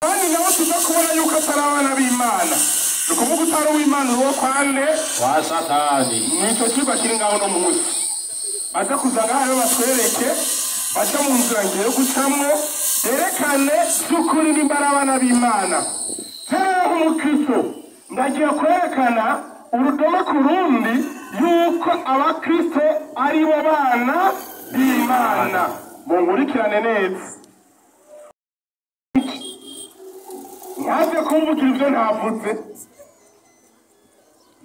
Kandi nabo tuza kubona yuko atari abana b'Imana. Ni ukuvuga utari uw'Imana uri uwo kwande wa Satani. Nicyo kigwa kiri ngaho no munsi. Baza kuza ngaha rero batwereke, baca mu nzira ngiye gucamwo, berekane by'ukuri nimba ari abana b'Imana. Rero nk'umukristo ndagiye kwerekana urudome ku rundi yuko abakristo ari bo bana b'Imana. Munkurikirane neza. Ntaze kumvugira ibyo ntavuze.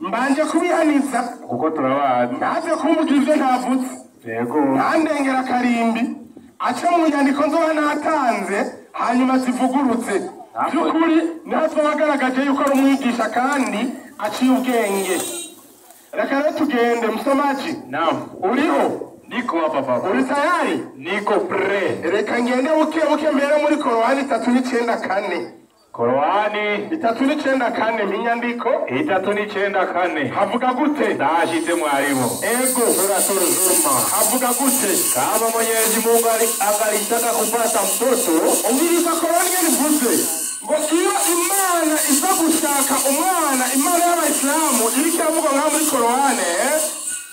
Mbanje kubihaniza kuko turabazi. Ntaze kumvugira ibyo ntavuze. Yego. Ntandengera karimbi. Aca mu nyandiko nzoba natanze hanyuma zivugurutse. By'ukuri natwe wagaragaje yuko ari umwigisha kandi aciye ubwenge. Reka rero tugende msomaji. Naam. Uriho? Niko hapa papa. Uri tayari? Niko pre. Reka ngende buke buke mbere muri Korowani 3:94. Korowani 3:94 minyandiko 3:94. Havuga gute? Ndashitse mwarimu. Ego. Suratul Zuma. Havuga gute? Kama Mwenyezi Mungu angalitaka kupata mtoto, umviriza Korowani ngene ivuze. Ngo iyo Imana iza gushaka umwana, Imana y'Abayisilamu iriko iravuga ngaho muri Korowani,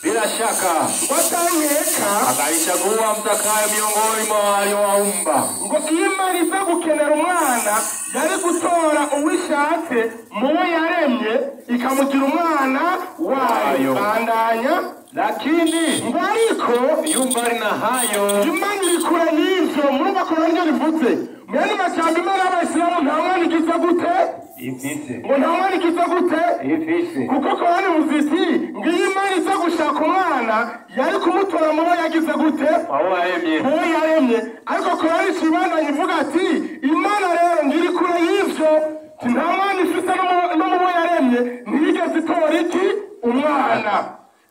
bila shaka watankeka akalichagua mtakaye miongoni mwa waliowaumba. Ngo iyo Imana iza gukenera umwana yari gutora uwishatse muwo yaremye ikamugira umwana wayo. Bandanya. Lakini ngo ariko yumbali na hayo Imana iri kure n'ivyo. Murumva ko naryo rivuze mwene majambo Imana y'Abayisilamu nta mwana igize gute? Ifise. Ngo nta mwana igize gute? Ifise. Kuko Korani ivuze iti ngo iyo Imana iza gushaka umwana yari kumutora mubo yagize gute? Mubo yaremye. Mubo yaremye. Ariko Korani ikibandanya ivuga ati Imana rero ngo iri kure y'ivyo, nta mwana ifise no mubo yaremye, ntiyigeze itora iki? Umwana.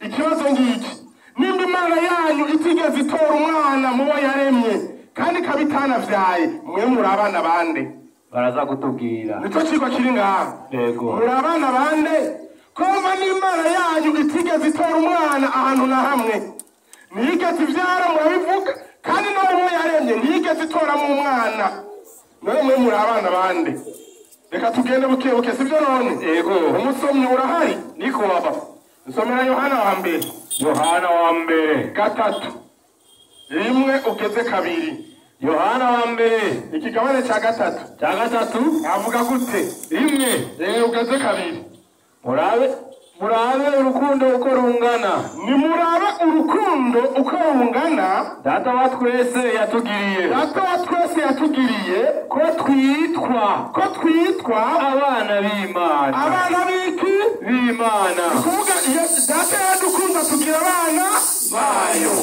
Ikibazo ngiki, nimba Imana yanyu itigeze itora umwana mubo yaremye kandi ikaba itanavyaye, mwe muri abana bande? Baraza kutubwira. Nico cigwa kiri ngaha. Yego. Muri abana bande? Kumva n'Imana yanyu itigeze itora umwana ahantu na hamwe, ntiyigeze ivyara murabivuga, kandi no mubo yaremye ntiyigeze itoramo umwana. None mwe muri abana bande? Reka tugende buke buke, sivyo none? Yego. Umusomyi urahari? Niko hapa. Nsomera Yohana wa mbere. Yohana wa mbere 3 1 ugeze 2. Yohana wa mbere ikigabane ca 3. Ca 3 avuga gute? 1 ugeze 2. Murabe, murabe urukundo uko rungana. Ni murabe urukundo uko rungana. Data wa twese yatugiriye. Data wa twese yatugiriye ko twitwa, ko twitwa abana b'Imana. Abana b'iki? B'Imana. Kuvuga iyo data yadukunze tugira abana bayo.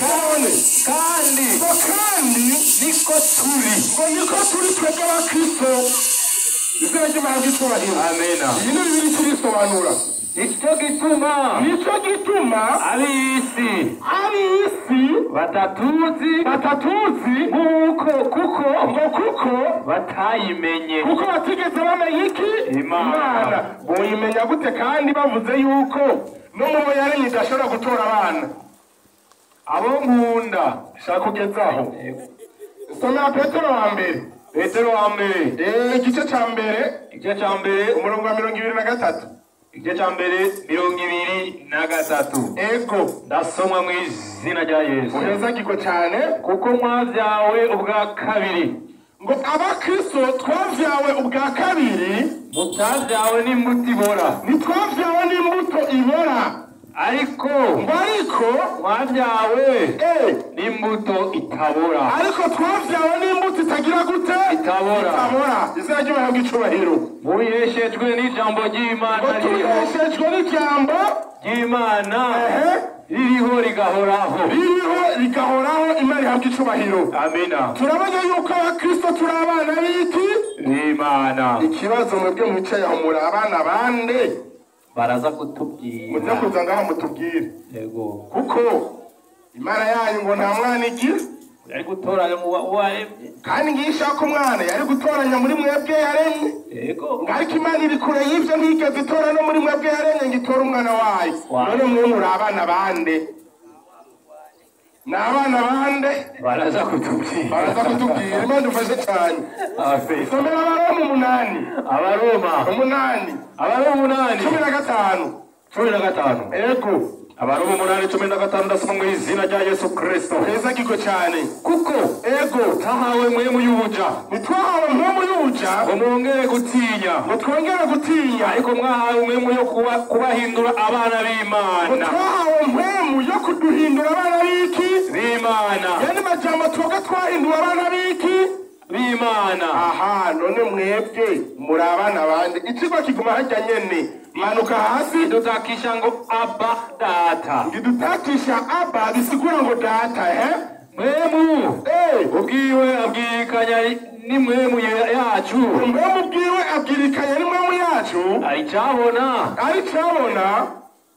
None kandi ngo kandi niko turi. Ngo niko turi twebwe abakristo. Izina ry'Imana ry'icyubahiro. Amena. Iyi ni Bibiliya ikirisobanura. Nico gituma, nico gituma ab'isi, ab'isi batatuzi, batatuzi nkuko kuko ngo kuko batayimenye, kuko batigeze bamenya iki? Imana. Boyimenya gute kandi bavuze yuko no mubo yaremye idashobora gutora abana? Abo nkunda shaka kugezaho. Soma Petero wa mbere. Petero wa mbere. Igice ca mbere. Igice ca mbere umurongo wa 23. Igice ca mbere 23. Ego. Ndasoma mu izina rya Yesu. Uhezagirwe cyane kuko mwavyawe ubwa kabiri. Ngo abakristo twavyawe ubwa kabiri, mutavyawe n'imbuto ibora. Ntitwavyawe n'imbuto ibora. Ariko ngo ariko mwavyawe n'imbuto itabora. Ariko twavyawe n'imbuto itagira gute? Itabora. Itabora. Izina ry'Imana ry'icubahiro. Mubiheshejwe n'ijambo ry'Imana. Ngo tubiheshejwe n'ijambo ry'Imana ririho rigahoraho. Ririho rigahoraho. Imana ihabwa icubahiro. Amina. Turabona yuko abakristo turi abana b'iki? B'Imana. Ikibazo mwebwe mwicaye aho muri abana bande? Baraza kutubwira. Muze kuza ngaho mutubwire. Yego. Kuko Imana yanyu ngo nta mwana igira. Yari gutoranya mu waremye. Kandi ngiyo ishaka umwana yari gutoranya muri mwebwe yaremye. Yego. Ariko Imana iri kure y'ivyo ntiyigeze itora no muri mwebwe yaremye ngo itore umwana wayo. None mwe muri abana bande? Ni abana bande? Baraza kutubwira. Baraza kutubwira. Imana ufashe cyane. Amen. Somera Abaroma 8. Abaroma 8. Abaroma 8. 15. 15. Ego. Abaroma 8:15 ndasoma mu izina rya Yesu Kristo. Heza kiko cyane. Kuko ego tahawe mwemu y'ubuja. Nitwahawe mwemu y'ubuja ngo mwongere gutinya. Ngo twongere gutinya. Ariko mwahawe mwemu yo kubahindura abana b'Imana. Twahawe mwemu yo kuduhindura abana b'iki? B'Imana. Yani majambo twebwe twahindura abana b'iki? B'Imana. Aha, none mwebwe muri abana bande. Ikigo kiguma hajya nyene. Manuka hasi dutakisha ngo Abba data. Ngidutakisha Abba bisigura ngo data Mwemu ubwiwe abwirikanya ni mwemu yacu. Mwemu ubwiwe abwirikanya ni mwemu yacu. Aricabona. Aricabona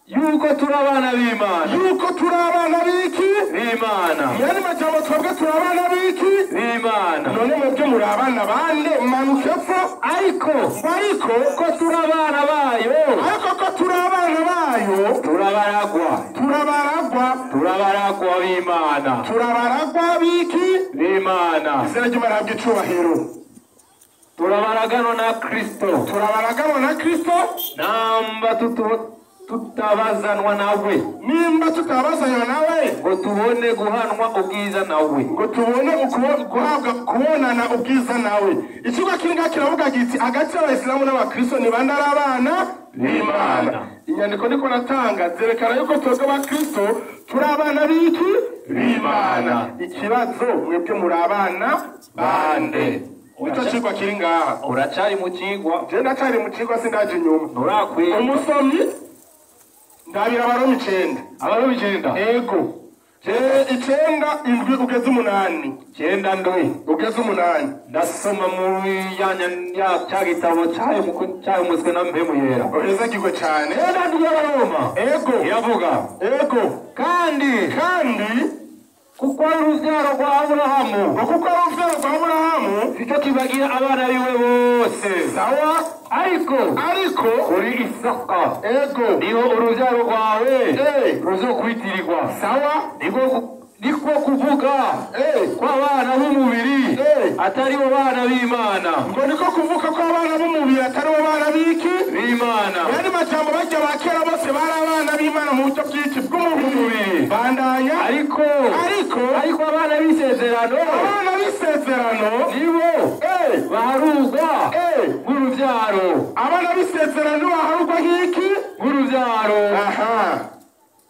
yuko turi abana b'Imana. Yuko turi abana b'iki? B'Imana. Yani majambo twebwe turi abana b'iki? B'Imana. None mwebwe muri abana bande? Manuka epfo. Ariko ko turi abana bayo. Ariko ko turi abana bayo. Turabaragwa. Turabaragwa. Turabaragwa b'Imana. Turabaragwa b'iki? B'Imana. Izina ry'Imana rihabwe icubahiro. Turabaraganwa na Kristo. Turabaraganwa na Kristo. Namba tutabazanwa nawe. Nimba tutabazanwa nawe ngo tubone guhanwa ubwiza nawe. Ngo tubone guhabwa kubonana ubwiza nawe. Ikigo kinga kiravuga giti hagati y'Abayisilamu n'Abakristo ni bande ari abana b'Imana. Inyandiko niko natanga zerekana yuko twebwe Abakristo turi abana b'iki? B'Imana. Ikibazo mwebwe muri abana bande? Nico cigwa kiri ngaha. Uracari mu cigwa. Je ndacari mu cigwa sindaje inyuma. Nurakwiye. Umusomyi ndabira Abaroma 9. Abaroma 9. Ego. 9 7 ugeze 8. 9 7 ugeze 8. Ndasoma muri ya cya gitabo cyayo muswe na mpemu yera. Uheza kigwe cyane. 9 y'Abaroma. Ego. Iravuga. Ego. Kandi kuko ari urubyaro rwa Aburahamu. Kuko ari urubyaro rwa Aburahamu. Icyo kibagira abana biwe bose. Sawa. Ariko kuri Isaka. Ego. Niho urubyaro rwawe ruzokwitirirwa. Sawa. Niko kuvuga ko abana b'umubiri atari bo bana b'Imana. Ngo niko kuvuga ko abana b'umubiri atari bo bana b'iki? B'Imana. Yani majambo bajya ba kera bose bari abana b'Imana mu buryo bw'iki? Bw'umubiri. Bandanya. Ariko abana b'isezerano. Abana b'isezerano nibo baharugwa nk'urubyaro. Abana b'isezerano baharugwa nk'iki? Nk'urubyaro. Aha.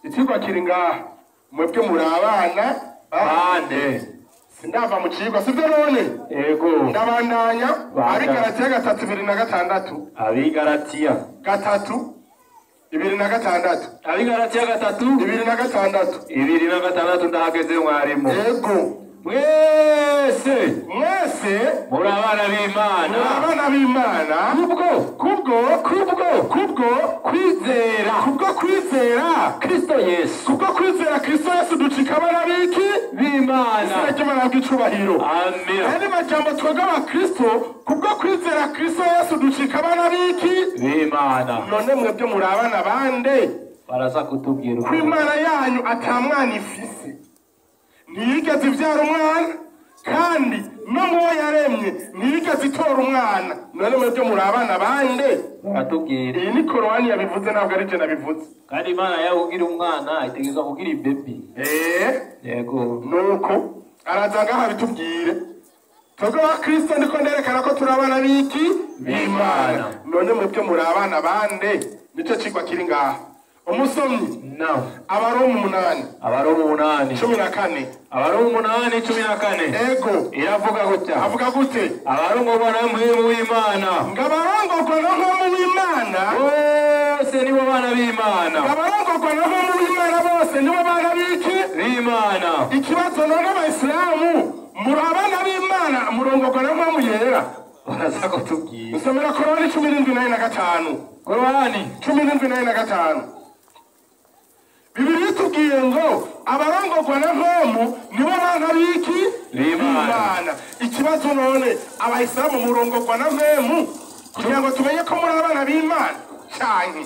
Ikigo kiri ngaha. Mwebwe muri abana bande. Sindava mu cigwa sivyo none? Ego. Ndabandanya. Abigalatiya 3:26. Abigalatiya 3:26. Abigalatiya 3:26. 26 ndahageze mwarimu. Ego. Mwese muri abana b'Imana. Muri abana b'Imana. Kubwo kwizera. Kubwo kwizera Kristo Yesu. Kubwo kwizera Kristo Yesu ducika abana b'iki? B'Imana. Izina ry'Imana rihabwe icubahiro. Amen. Andi majambo twebwe Abakristo kubwo kwizera Kristo Yesu ducika abana b'iki? B'Imana. None mwebwe muri abana bande? Baraza kutubwira ko Imana yanyu ata mwana ifise. Ntiyigeze ibyara umwana kandi no muwo yaremye ntiyigeze itora umwana. None mwebwe muri abana bande? Baratubwira. Iyi ni Korowani yabivuze ntabwo ari je nabivuze. Kandi Imana yawe ugira umwana itegerezwa kugira ibebi. Yego. Nuko araza ngaha bitubwire. Twebwe Abakristo ndiko nderekana ko turi abana b'iki? B'Imana. None mwebwe muri abana bande? Nico cigwa kiri ngaha. Umusomyi No. Abaroma 8. Abaroma 8. 14. Abaroma 8 14. Ego. Iravuga gutya. Avuga gute? Abarongorwa na mpwemu w'Imana. Ngabarongorwa na mpwemu w'Imana. Bose nibo bana b'Imana. Ngabarongorwa na mpwemu w'Imana bose nibo bana b'iki? B'Imana. Ikibazo none Abayisilamu muri abana b'Imana murongorwa na mpwemu yera. Baraza kutubwira. Usomera Korani 17:5. Korani 17:5. Bibiliya itubwiye ngo abarongorwa na mpwemu nibo bana b'iki? B'Imana. Ikibazo none Abayisilamu murongorwa na mpwemu kugira ngo tumenye ko muri abana b'Imana canke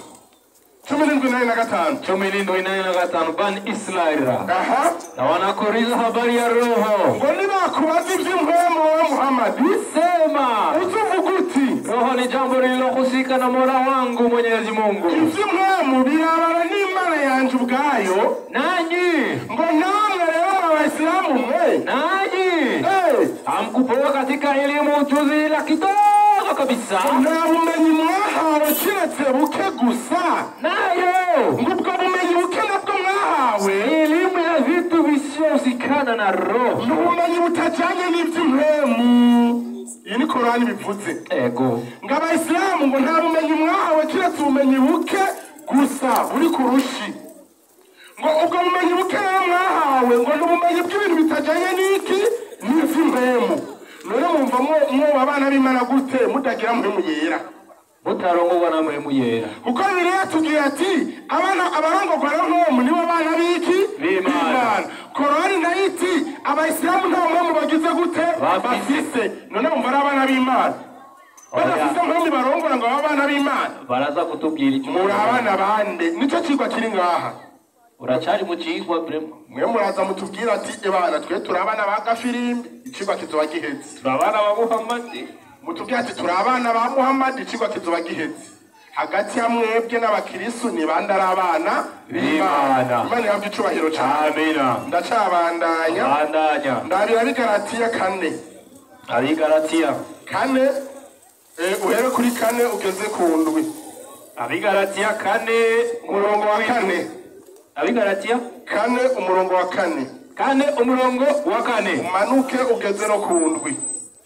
17:85. 17:85 Bani Israila. Aha. Na wanakuuliza habari ya roho, Ngo nibakubaza iby'impwemu wa Muhammadi, sema uzuvuga uti roho ni jambo lililohusika na Mola wangu Mwenyezi Mungu, iby'impwemu birabana n'Imana yanje ubwayo. Nanyi Ngo namwe rero mwa Bayisilamu mwe, nanyi hamkupewa katika elimu ujuzi ila kidogo kabisa, nta bumenyi mwahawe kiretse buke gusa. Nayo Ngo ubwo bumenyi buke nabwo mwahawe elimu ya vitu visiyohusikana na roho, ni ubumenyi butajyanye n'iby'impwemu. Iyi ni Korani bivuze. Ego. Ngo Abayisilamu ngo nta bumenyi mwahawe kiretse ubumenyi buke gusa buri ku rushi. Ngo ubwo bumenyi buke rero mwahawe ngo ni ubumenyi bw'ibintu bitajyanye n'iki? N'iby'impwemu. None mwumva mwoba abana b'Imana gute mutagira mpwemu yera? Mutarongorwa na mpwemu yera. Kuko Bibiliya yatubwiye ati abana abarongorwa na mpwemu nibo bana b'iki? B'Imana. Korani nayo iti Abayisilamu nta mpwemu bagize gute? Bafise. None mwumva ari abana b'Imana? Badafise mpwemu barongora ngo babe abana b'Imana? Baraza kutubwira icyo. Muri abana bande? Nicyo cigwa kiri ngaha. Uracari mu cigwa brema. Mwe muraza mutubwira ati ebana twe turi abana ba Gafirimbi, icigwa kizoba giheze. Turi abana ba Muhammadi. Mutubwira ati turi abana ba Muhammadi, icigwa kizoba giheze. Hagati ya mwebwe n'abakirisu ni bande ari abana b'Imana? Imana ihabwe icubahiro cane. Amina. Ndacabandanya. Bandanya. Ndabira Abigalatiya 4. Abigalatiya 4, uhere kuri 4 ugeze ku 7. Abigalatiya 4 umurongo wa 4. Abigalatiya 4 umurongo wa 4. 4 umurongo wa 4. Umanuke ugeze no ku 7.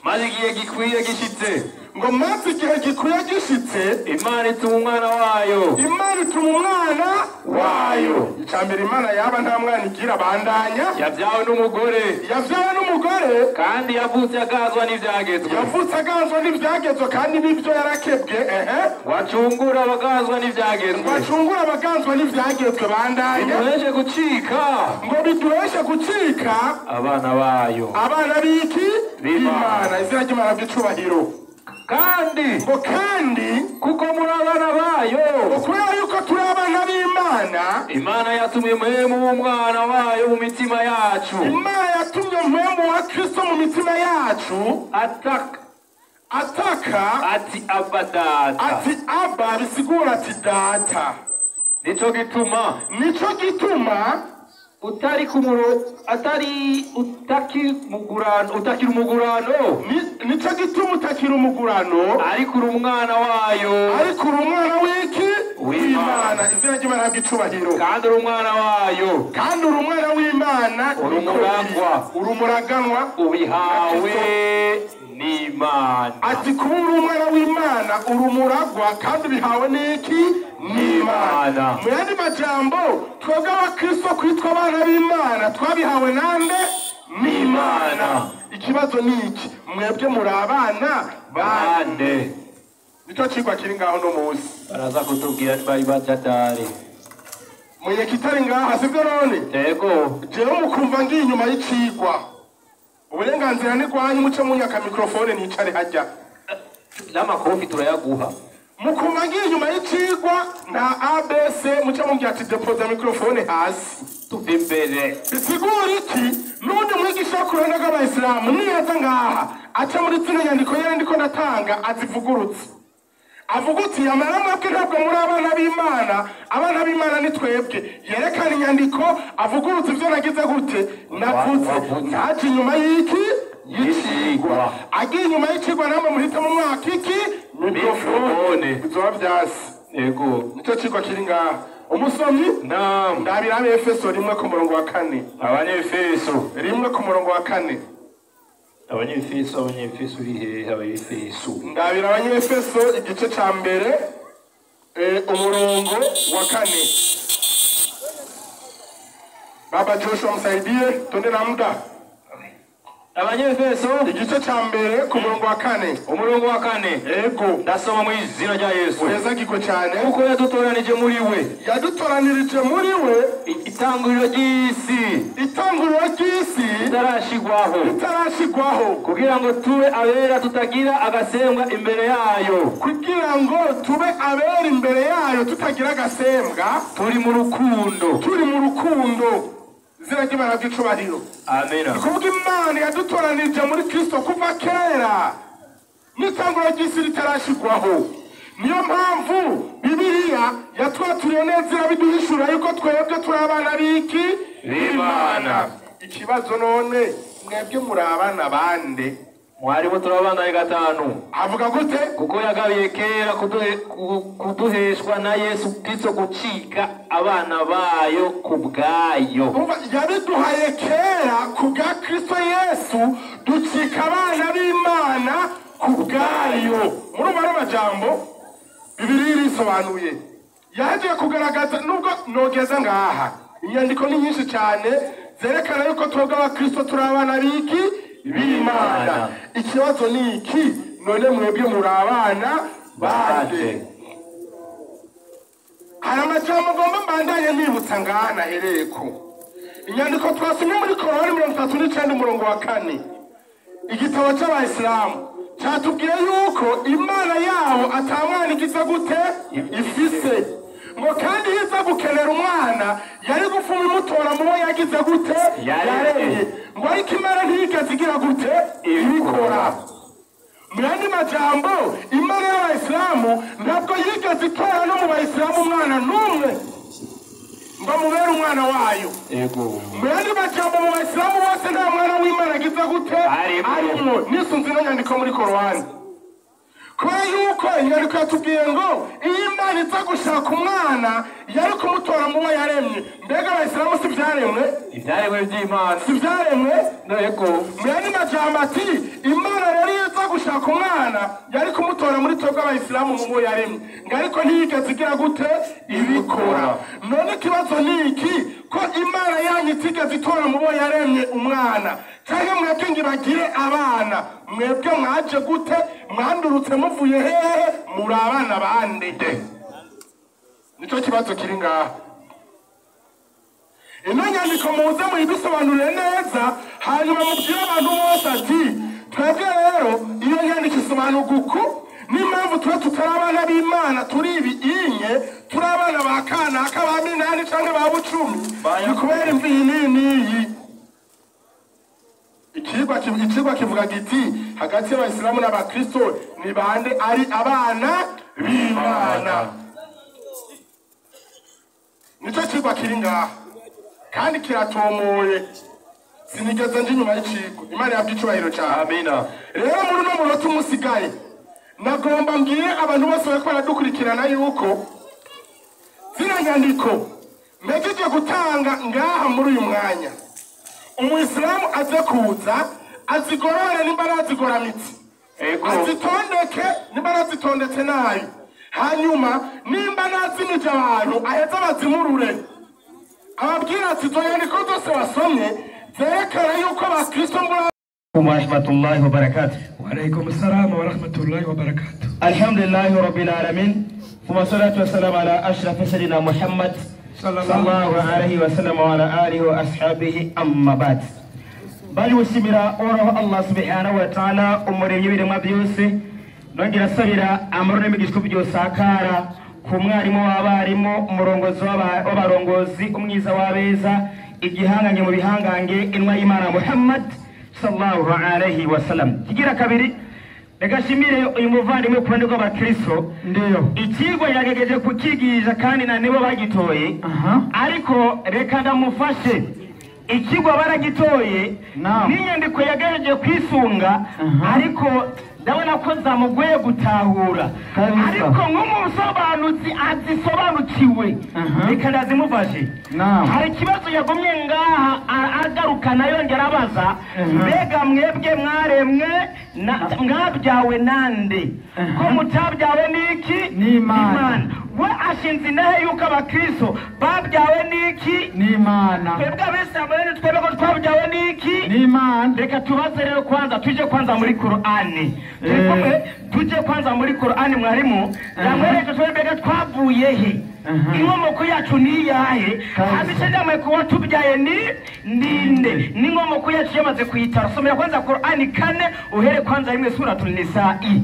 Maze igihe gikwiye gishitse. Ngo maze igihe gikwiye gishitse, Imana ituma umwana wayo. Imana ituma umwana wayo. Icambere Imana yaba nta mwana igira, bandanya. Yavyawe n'umugore. Yavyawe n'umugore. Kandi yavutse aganzwa n'ivyagezwe. Yavutse aganzwa n'ivyagezwe kandi n'ivyo yarakebwe. Wacungura abaganzwa n'ivyagezwe. Wacungura abaganzwa n'ivyagezwe, bandanya. Biduheshe gucika. Ngo biduheshe gucika abana bayo. Abana b'iki? B'Imana. Izina ry'Imana ry'icubahiro. Kandi ngo kandi kuko muri abana bayo, kubera yuko turi abana b'Imana, Imana yatumye mpwemu w'umwana wayo mu mitima yacu. Imana yatumye mpwemu wa Kristo mu mitima yacu. Ataka ataka ati Abba data. Ati Abba bisigura ati data. Nico gituma, nico gituma utari kumuro atari utaki mugurano, utakira umugurano. Nico gituma utakira umugurano, ariko uri umwana wayo. Ariko uri umwana w'iki? W'Imana. Izina ry'Imana rihabwe icubahiro. Kandi uri umwana wayo. Kandi uri umwana w'Imana. Uri umuragwa. Uri umuraganwa. Ubihawe n'Imana. Ati kuba uri umwana w'Imana, uri umuragwa kandi ubihawe n'iki? N'Imana. Mu yandi majambo, twebwe abakristo kwitwa abana b'Imana twabihawe nande? N'Imana. Ikibazo ni iki? Mwebwe muri abana bande? Nicyo cigwa kiri ngaho no munsi. Baraza kutubwira bari bajadari. Mwenye kitari ngaha sivyo none? Yego. Jewe mukumva ngiye inyuma y'icigwa. Uburenganzira ni rwanyu, muce munyaka mikrofone nicare hajya. N'amakofi turayaguha. Mukumva ngiye inyuma y'icigwa nta ABC, muce mumbwira ati depoza mikrofone hasi. Tuve imbere. Bisigura iki? N'undi mwigisha wo ku ruhande rw'Abayisilamu niyaza ngaha aca muri zino nyandiko yari ndiko ndatanga azivugurutse. Avuga uti amara mwebwe ntabwo muri abana b'Imana, abana b'Imana ni twebwe. Yerekana inyandiko avugurutse ivyo nagize gute? Navuze. Ntaje inyuma y'iki? Y'icigwa. Agiye inyuma y'icigwa namwe muhita mu mwaka iki? Mikrofone. Bizoba vyasi. Yego. Nico cigwa kiri ngaha. Umusomyi? Naam. Ndabira Abefeso 1 ku murongo wa 4. Abanyefeso 1 ku murongo wa 4. Abanyefeso, Abanyefeso uri hehe? Abanyefeso. Ndabira Abanyefeso igice ca mbere, umurongo wa 4. Baba Joshua msaidie, twende na muda. Abanyefeso igice ca mbere ku murongo wa 4. Umurongo wa 4. Ego. Ndasoma mu izina rya Yesu. Uhezagirwe cyane. Kuko yadutoranije muri we. Yadutoranirije muri we itanguriro ry'isi. Itanguriro ry'isi ritarashigwaho. Ritarashigwaho. Kugira ngo tube abera tutagira agasembwa imbere yayo. Kugira ngo tube abera imbere yayo tutagira agasembwa. Turi mu rukundo. Turi mu rukundo. Izina ry'Imana ry'icubahiro. Amina. Kuvuga Imana yadutoranije muri Kristo kuva kera n'itanguriro ry'isi ritarashigwaho. Niyo mpamvu Bibiliya yatwaturiye neza irabiduhishura yuko twebwe turi abana b'iki? B'Imana. Ikibazo none mwebwe muri abana bande? Mwarimu turabana 5. Avuga gute? Kuko yagabiye kera kuduheshwa na Yesu Kristo gucika abana bayo kubwayo. Yabiduhaye kera kubwa Kristo Yesu ducika abana b'Imana kubwayo. Murumva ari amajambo Bibiliya irisobanuye. Yaje kugaragaza nubwo nogeza ngaha. Inyandiko ni nyinshi cyane zerekana yuko twebwe abakristo turi abana b'iki? B'Imana. Ikibazo ni iki? None mwebwe muri abana bande? Hari amajambo ngomba mbandanye nibutsa ngaha nahereko. Inyandiko twasomye muri Korani 39 umurongo wa 4. Igitabo cy'Abayisilamu cyatubwiye yuko Imana yabo atamwana igize gute ifise. Ngo kandi iza gukenera umwana yari gufuma imutora mu bo yagize gute yaremye. Ngo ariko Imana ntiyigeze igira gute ibikora. Mu yandi majambo Imana y'Abayisilamu ntabwo yigeze itora no mu Bayisilamu umwana n'umwe ngo amubere umwana wayo. Yego. Mu yandi majambo mu Bayisilamu bose nta mwana w'Imana agize gute arimo. Nisunze ino nyandiko muri Korowani. Kubera yuko inyandiko yatubwiye ngo iyo Imana iza gushaka umwana yari kumutora mu bo yaremye. Mbega Abayisilamu si ibyaremwe? Ibyaremwe by'Imana. Si ibyaremwe? Yego. Mu yandi majambo ati Imana rero iyo iza gushaka umwana yari kumutora muri twebwe Abayisilamu mu bo yaremye. Ngo ariko ntiyigeze igira gute ibikora. None ikibazo ni iki? Ko Imana yanyu itigeze itora mu bo yaremye umwana. Cyangwa mwebwe ngo ibagire abana. Mwebwe mwaje gute? Mwandurutse muvuye hehe? Muri abana bande? Nicyo kibazo kiri ngaha. Ino nyandiko muze muyidusobanurire neza, hanyuma mubwire abantu bose ati twebwe rero iyo nyandiko isobanurwa uku, n'impamvu twe tutari abana b'Imana turi ibinye, turi abana ba kanaka ba minani canke ba bucumi, ni kubera imvi iyi n'iyi n'iyi. Ikigwa kivuga giti hagati y'Abayisilamu n'Abakristo ni bande ari abana b'Imana. Nicyo kigwa kiri ngaha kandi kiratomoye. Sinigeze nje inyuma y'ikigwa. Imana yabwiye icubahiro cyane. Amina. Rero muri uno munota umusigaye nagomba mbwire abantu bose bariko baradukurikirana yuko ziriya nyandiko mpejeje gutanga ngaha muri uyu mwanya, Umuyisilamu aze kuza azigorore nimba arazigoramitse, azitondeke nimba arazitondetse nabi, hanyuma nimba nazimije abantu aheze abazimurure, ababwira ati izo nyandiko zose basomye zerekana yuko Abakristo muri ورحمة الله وبركاته. وعليكم السلام ورحمة الله وبركاته. الحمد لله رب العالمين ثم الصلاة والسلام على أشرف سيدنا محمد صلى الله عليه وسلم وعلى آله وأصحابه أما بعد. Bali gushimira Uhoraho Allah subhanahu wa ta'ala umuremyi w'ibiremwa byose, nongera asabira amahoro n'imigisha byose akara ku mwarimu w'abarimu, umurongozi w'abarongozi, umwiza w'abeza, igihangange mu bihangange, inwa y'Imana Muhammad sallallahu alayhi wa sallam. Kigira kabiri, reka shimire uyu muvandimwe ku ruhande rw'abakristo. Ndiyo. Ikigwa yagerageje kukigisha kandi na nibo bagitoye. Ariko reka ndamufashe. Ikigwa baragitoye n'inyandiko yagerageje kwisunga, ariko Ndabona ko zamugoye gutahura. Ariko nk'umusobanuzi azisobanukiwe. Reka ndazimufashe. Hari ikibazo yagumye ngaha agarukana yongera abaza, mbega mwebwe mwaremwe mwabyawe nande? Ko mutabyawe n'iki? N'Imana. We ashinze inahe yuko abakristo babyawe n'iki? N'Imana. Twebwe abisilamu rero twebwe ko twabyawe n'iki? N'Imana. Reka tubaze rero kwanza tuje kwanza muri Qur'ani. Tuje kwanza muri Qur'ani mwarimu. Yamwereke twebwe twavuye he? Inkomoko yacu ni iyahe? Habise ndamwe kuba tubyaye ni ninde? N'inkomoko yacu yamaze kuyitara. Somera kwanza Qur'ani 4 uhere kwanza rimwe suratul Nisa'i.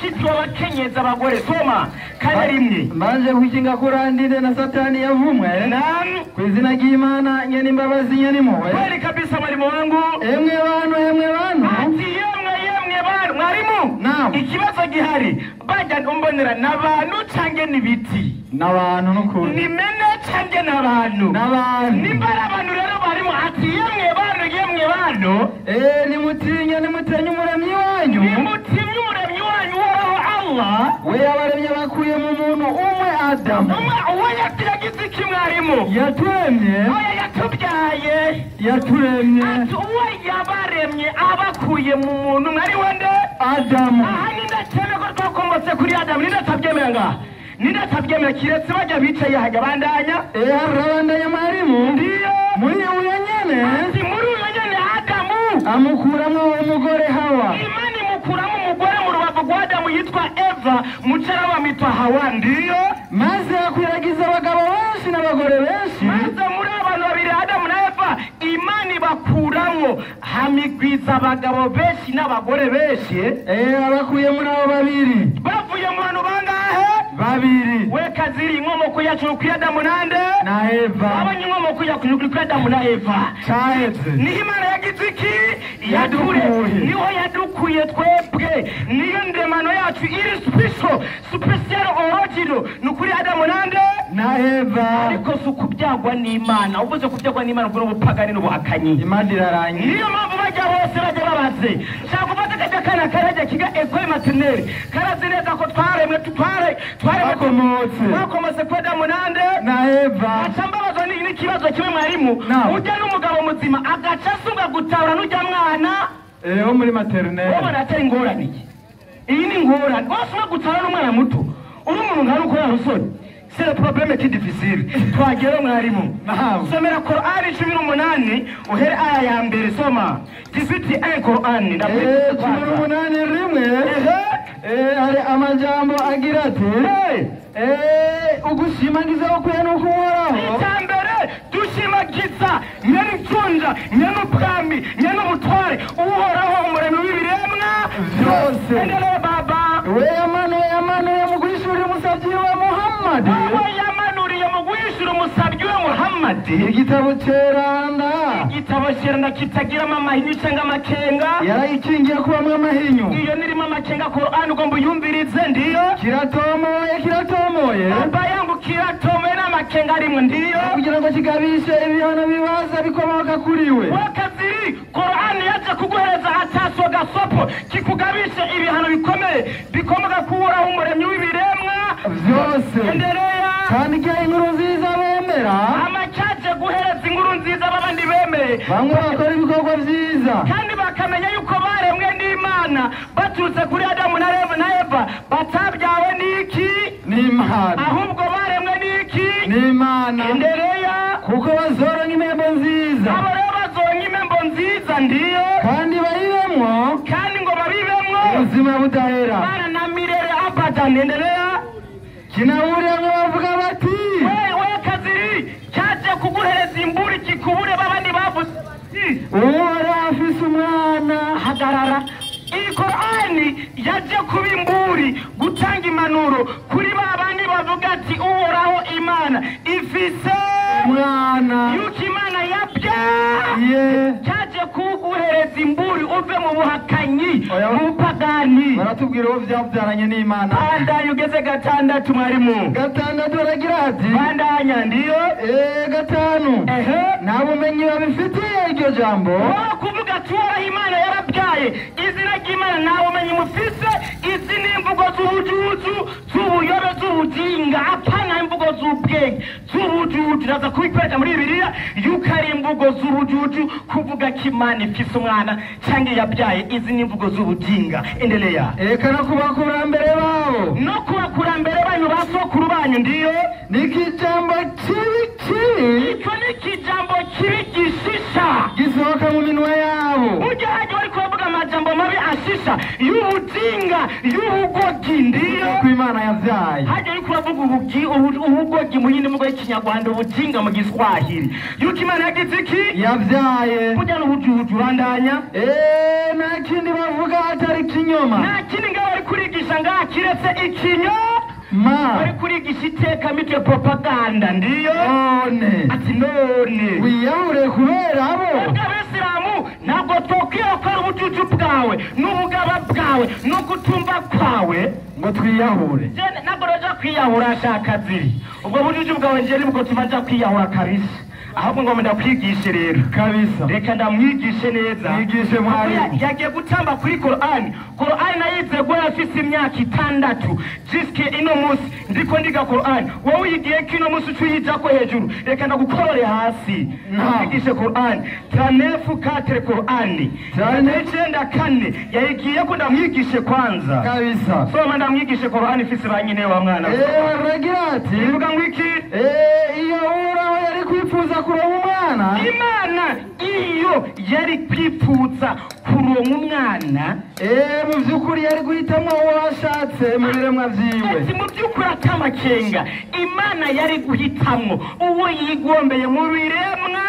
Kitu abakenyezi abagore soma kane rimwe. Mbanje kwikinga kurandire na satani yavumwe. Naam. Ku izina ry'Imana nyene imbabazi nyene impuhwe. Kweli kabisa mwalimu wangu. Emwe bantu, emwe bantu. Ati yemwe yemwe bantu mwarimu. Naam. Ikibazo gihari bajya umbonera n'abantu cange n'ibiti. N'abantu n'ukuri. Ni mene cange n'abantu. N'abantu. Nimba ari abantu rero barimo ati yemwe bantu yemwe bantu. Nimutinye nimutenye umuremyi wanyu. Nimutinye umuremyi wanyu uhoraho Allah. We yabaremye bakuye mu muntu umwe Adamu. Umwe uwo yagize iki mwarimu? Yaturemye. Oya yatubyaye. Yaturemye. Ati uwo yabaremye abakuye mu muntu mwari wende? Adamu. Aha nindacyemeye ko twakomotse kuri Adamu, nindatabyemerera ngaha. Nindatabyemerera kiretse bajya bicaye hajya bandanya. Arabandanya mwarimu. Ndiyo. Muri uyo nyene. Ati muri uyo nyene Adamu. Amukuramo umugore Hawa. Imana imukuramo umugore mu rubavu rwa Adamu yitwa Eva, mucara bamwitwa Hawa. Ndiyo. Maze akwiragiza abagabo benshi n'abagore benshi. Maze muri abantu babiri Adamu na Eva Imana ibakuramo hamigwiza abagabo benshi n'abagore benshi. Abakuye muri abo babiri. Bavuye mu bantu bangahe? Babiri. We kaziri inkomoko yacu kuri Adamu nande? Na Eva. Abanye inkomoko yacu kuri Adamu na Eva. Caheze. Niho Imana yagize iki? Yadukuye. Niho yadukuye twebwe. Niyo ndemano yacu iri special, special original. Ni kuri Adamu nande? Na Eva. Ariko si ukubyagwa n'Imana. Uvuze kubyagwa n'Imana ubwo n'ubupagani n'ubuhakanyi. Imana irarangiye. Niyo mpamvu bajya bose bajya babaze. Shaka gufata kajya kana karajya kiga école maternelle. Karazi neza ko twaremwe twakomotse kuri Adamu nande? Na Eva. Aca mbabazwa n'ikibazo kimwe mwarimu. Ujya n'umugabo muzima agaca asunga gutahura n'ujya mwana wo muri maternelle. Ubona atari ingorane. Iyi ni ingorane. Wose gutahura n'umwana muto. Uri umuntu nka ruko ya rusoni. C'est le problème qui est difficile. Twagera mwarimu. Somera Qur'ani 18 uhere aya ya mbere soma. 18 Qur'ani 18 rimwe. Hari amajambo agira ati ugushimagiza ukwiye n'ukuhoraho. Icambere dushimagiza nyene icunja nyene ubwami nyene ubutware uhoraho umuremyi w'ibiremwa byose. Endelea baba. We yamanuye mu guhishurira umusabyi wa Muhammad. We yamanuriye mu guhishura umusabyi wa Muhammad. Igitabo ceranda. Igitabo ceranda kitagiramo amahinyu cyangwa amakenga. Yarayikingiye kubamwe amahinyu. Iyo nirimo amakenga Qur'an ugomba uyumvirize. Ndiyo. Kiratomoye kiratomoye. Baba yangu kiratomoye n'amakenga arimwe. Ndiyo. Kugira ngo kigabishe ibihano bibaza bikomoka kuri we. Wakaziri Qur'an yaje kuguhereza ataso gasopo kikugabishe ibihano bikomeye bikomoka kuhoraho umuremyi w'ibiremwa byose. Endelea. Kandi igihe inkuru nziza bemera. Amacaje guhereza inkuru nziza babandi bemeye. Bamwe bakora ibikorwa byiza. Kandi bakamenya yuko baremwe n'Imana baturutse kuri Adamu na Eva batabyawe n'iki? N'Imana. Ahubwo baremwe n'iki? N'Imana. Endelea. Kuko bazoronka impembo nziza. Abo rero bazoronka impembo nziza. Ndiyo. Kandi bayibemwo. Kandi ngo babibemwo. Ubuzima budahera. Bana na mirere abadan. Endelea. Kinaburiramwo bavuga bati we kaziri cyaje kuguhereza imburi kikubure babandi bavuze bati uhoraho afise umwana. Hagarara. Iyi Qur'ani yaje kuba imburi gutanga impanuro kuri babandi bavuga ati uhoraho Imana ifise umwana. Yuko Imana yabyaye. Cyaje kuguhereza imburi uve mu buhakanyi mu bupagani. Baratubwira uwo byabyaranye n'Imana. Bandanya ugeze gatandatu mwarimu. Gatandatu aragira ati bandanya. Ndiyo. Gatanu. Nta bumenyi babifitiye iryo jambo. Wowe kuvuga ati uhoraho Imana yarabyaye izina ry'Imana nawe umenye mufise. Izi ni imvugo z'ubujuju, z'ubuyobe, z'ubujinga, apana imvugo z'ubwenge, z'ubujuju. Naza kubikwereka muri Bibiliya yuko ari imvugo z'ubujuju kuvuga ko Imana ifise umwana cyangwa yabyaye. Izi ni imvugo z'ubujinga. Endelea. Eka no kubakurambere babo, no kubakurambere banyu, ba sokuru banyu. Ndiyo. Nikijambo kibi kibi, icyo ni ikijambo kibi gishisha gisohoka mu minwa yabo. Burya hajya bari kubavuga amajambo mabi ashisha y'ubujinga, y'ubugogi. Ndiyo. Ko Imana yabyaye. Hajya uri kuravuga ubugogi mu yindi mvugo y'ikinyarwanda, ubujinga mu giswahili, yuko Imana yagize iki? Yabyaye. Burya n'ubujuju. Bandanya. Nta kindi bavuga atari kinyoma. Nta kindi ngaho bari kurigisha ngaha kiretse ikinyo ma bari kurigisha iteka mitwe, propaganda. Ndiyo. None ati none wiyahure kubera abo. Ubwo abisilamu ntabwo twokwiye gukora ubucucu bwawe n'ubugaba bwawe no kutumva kwawe ngo twiyahure. Ntabwo roja kwiyahura ashaka ziri ubwo bucucu bwawe, nje nibwo tuma nja kwiyahura kabisa. Ahubwo ngo ndakwigishe rero. Kabisa. Reka ndamwigishe neza. Mwigishe, mwarimu. Yagiye gutamba kuri Korani. Korani nayize guhera afise imyaka 6 jusque ino munsi ndiko ndiga Korani. Wowe uyigiye ko ino munsi uca uyijako hejuru, reka ndagukorore hasi. Ndamwigishe Korani 39:4, Korani 39:4 yayigiye ko ndamwigishe kwanza. Kabisa. Soma ndamwigishe Korani ifise ba nyine wa mwana. Aragira ati, ivuga ngo iki? Iyo Uhoraho yari kwifuza kuronka umwana, Imana iyo yari kwipfuza kuronka umwana, mu by'ukuri yari guhitamo uwo ashatse mu biremwa vyiwe. Ati mu by'ukuri atamakenga Imana yari guhitamwo uwo yigombeye mu biremwa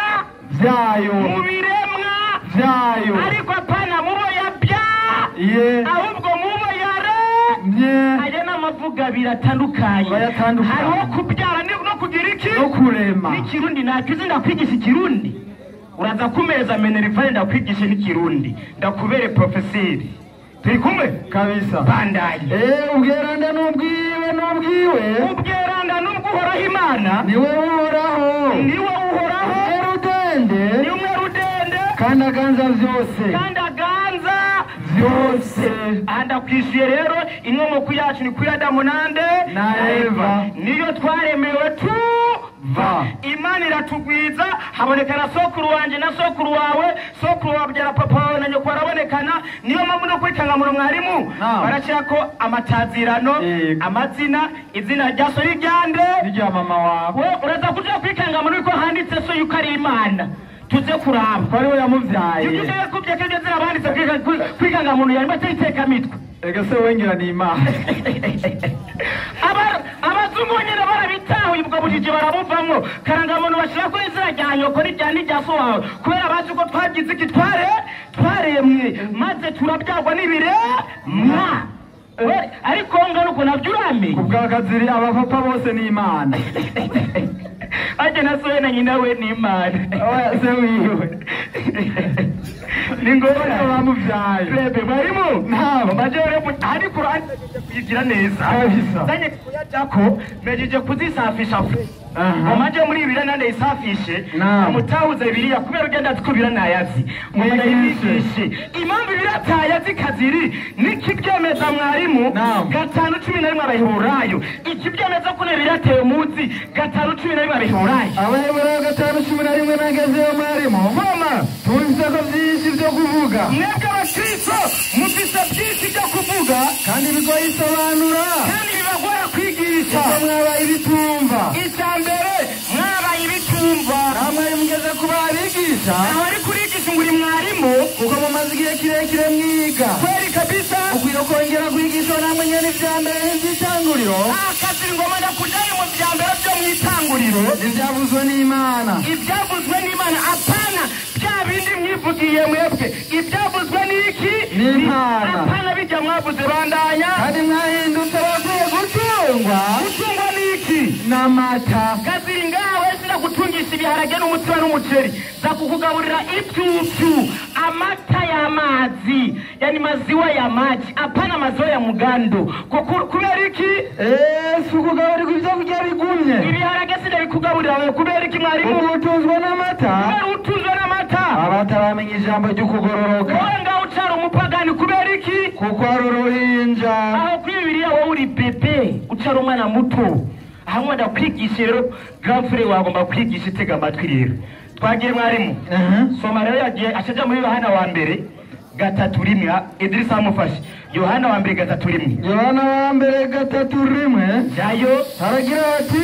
vyayo, mu biremwa vyayo, ariko apana mubo yabya, ahubwo mubo yare. Aya ni amavuga abiri atandukanye. Bayatandukanye. Hariho kubyara no kugira iki? No kurema. N'ikirundi ntakizi, ndakwigisha ikirundi. Uraza kumeza minerval ndakwigisha n'ikirundi, ndakubere profeseri. Turi kumwe? Kabisa. Bandanye. Ubweranda n'ubwiwe n'ubwiwe, ubweranda n'ubw'Uhoraho Imana, niwe Uhoraho, niwe Uhoraho, Umwerudende, ni Umwerudende, kandi aganza vyose, kandi aganza vyose. Aha ndakwishyuye rero, inkomoko yacu ni kuri Adamu nande? Na Eva. Niyo twaremewe tuva. Imana iratugwiza, habonekana sokuru wanje na sokuru wawe, sokuru wabyara papa wawe na nyoko arabonekana. Niyo mpamvu no kwikangamura mwarimu barashyirako amatazirano, amazina, izina rya so n'iryande? N'irya mama wawe. We uraza kuja kwikangamura yuko handitse so yuko ari Imana, tuze kuraba ko ari we yamuvyaye. Ibyo yakubye ko iryo zina banditse kwikangamuntu yarimo atari mitwe. Ega se wengera ni Imana. Abazungu nyine barabitahuye, ubwo bujiji barabuvamwo. Karangamuntu bashirako izina rya nyoko n'irya so wawe, kubera bazi uko twagize iki, twaremwe maze turabyagwa n'ibiremwa. Ariko ngano uko navyo uramenye. Kubwa Kaziri abapapa bose ni Imana. Ajya na so na nyina we ni Imana. Oya, se wiwe ni ngorane bamuvyaye. Bebe mwarimu Ntabwo. majere ari Qur'an kuyigira neza. Kabisa. Zanye kuyajako mejeje kuzisafisha ngo maje muri Bibiliya nande isafishe, amutahuze Bibiliya, kubera ugenda azi ko nayazi ngo ndayigishe. Impamvu Bibiliya atayazi Kaziri nikibyemeza mwarimu, 5:11 Abaheburayo, ikibyemeza ko Bibiliya ateye munsi, 5:11 Abaheburayo. Abaheburayo 5:11. Nagezeyo mwarimu. Mama. Tumvise ko byinshi byo kuvuga. Mwebwe abakristo mufise byinshi byo kuvuga, kandi bigoye isobanura, kandi bibagora kwigisha, kuko mwabaye ibitumva. Icya mbere mwabaye ibitumva. Namwe mugeze kuba abigisha, aho ari kurigisha ngo uri mwarimu, kuko mumaze igihe kirekire mwiga. Kweli kabisa. Ukwiye kongera kwigishwa namwe nyene ivya mbere n'ivy'itanguriro. Akaziri ngoma ndakujanye mu vya mbere byo mu itanguriro, ivyavuzwe n'Imana, ibyavuzwe n'Imana, apana bya bindi mwivugiye mwebwe. Ibyavuzwe n'iki? N'Imana. Apana bijya mwavuze. Bandanya. Kandi mwahindutse abakwiye gutungwa. Gutungwa n'iki? N'amata. Kaziri ngawe sinagutungisha ibiharage n'umutsima n'umuceri, za kukugaburira ibyupyu, amata y'amazi, yani maziwa ya maji, apana maziwa ya mugando. Kubera iki? Si ukugaburirwa ivyo kurya bigumye. Ibiharage sinabikugaburira wewe. Kubera iki mwarimu? Kuko utunzwe n'amata. Kubera utunzwe n'amata. Abataramenya ijambo ry'ukugororoka. Wowe ngaho ucara. umupagani kubera iki? Kuko ari uruhinja. Aho kuri Bibiliya wowe uri bebe, ucara umwana muto. Aho ndakwigisha rero, grand frère wagomba kwigisha, itega amatwi rero. Twagiye mwarimu. Soma rero, yagiye ashaja muri Yohana wa mbere 3:1. Idrisa amufashe. Yohana wa mbere 3:1. Yohana wa mbere 3:1. Jayo haragira ati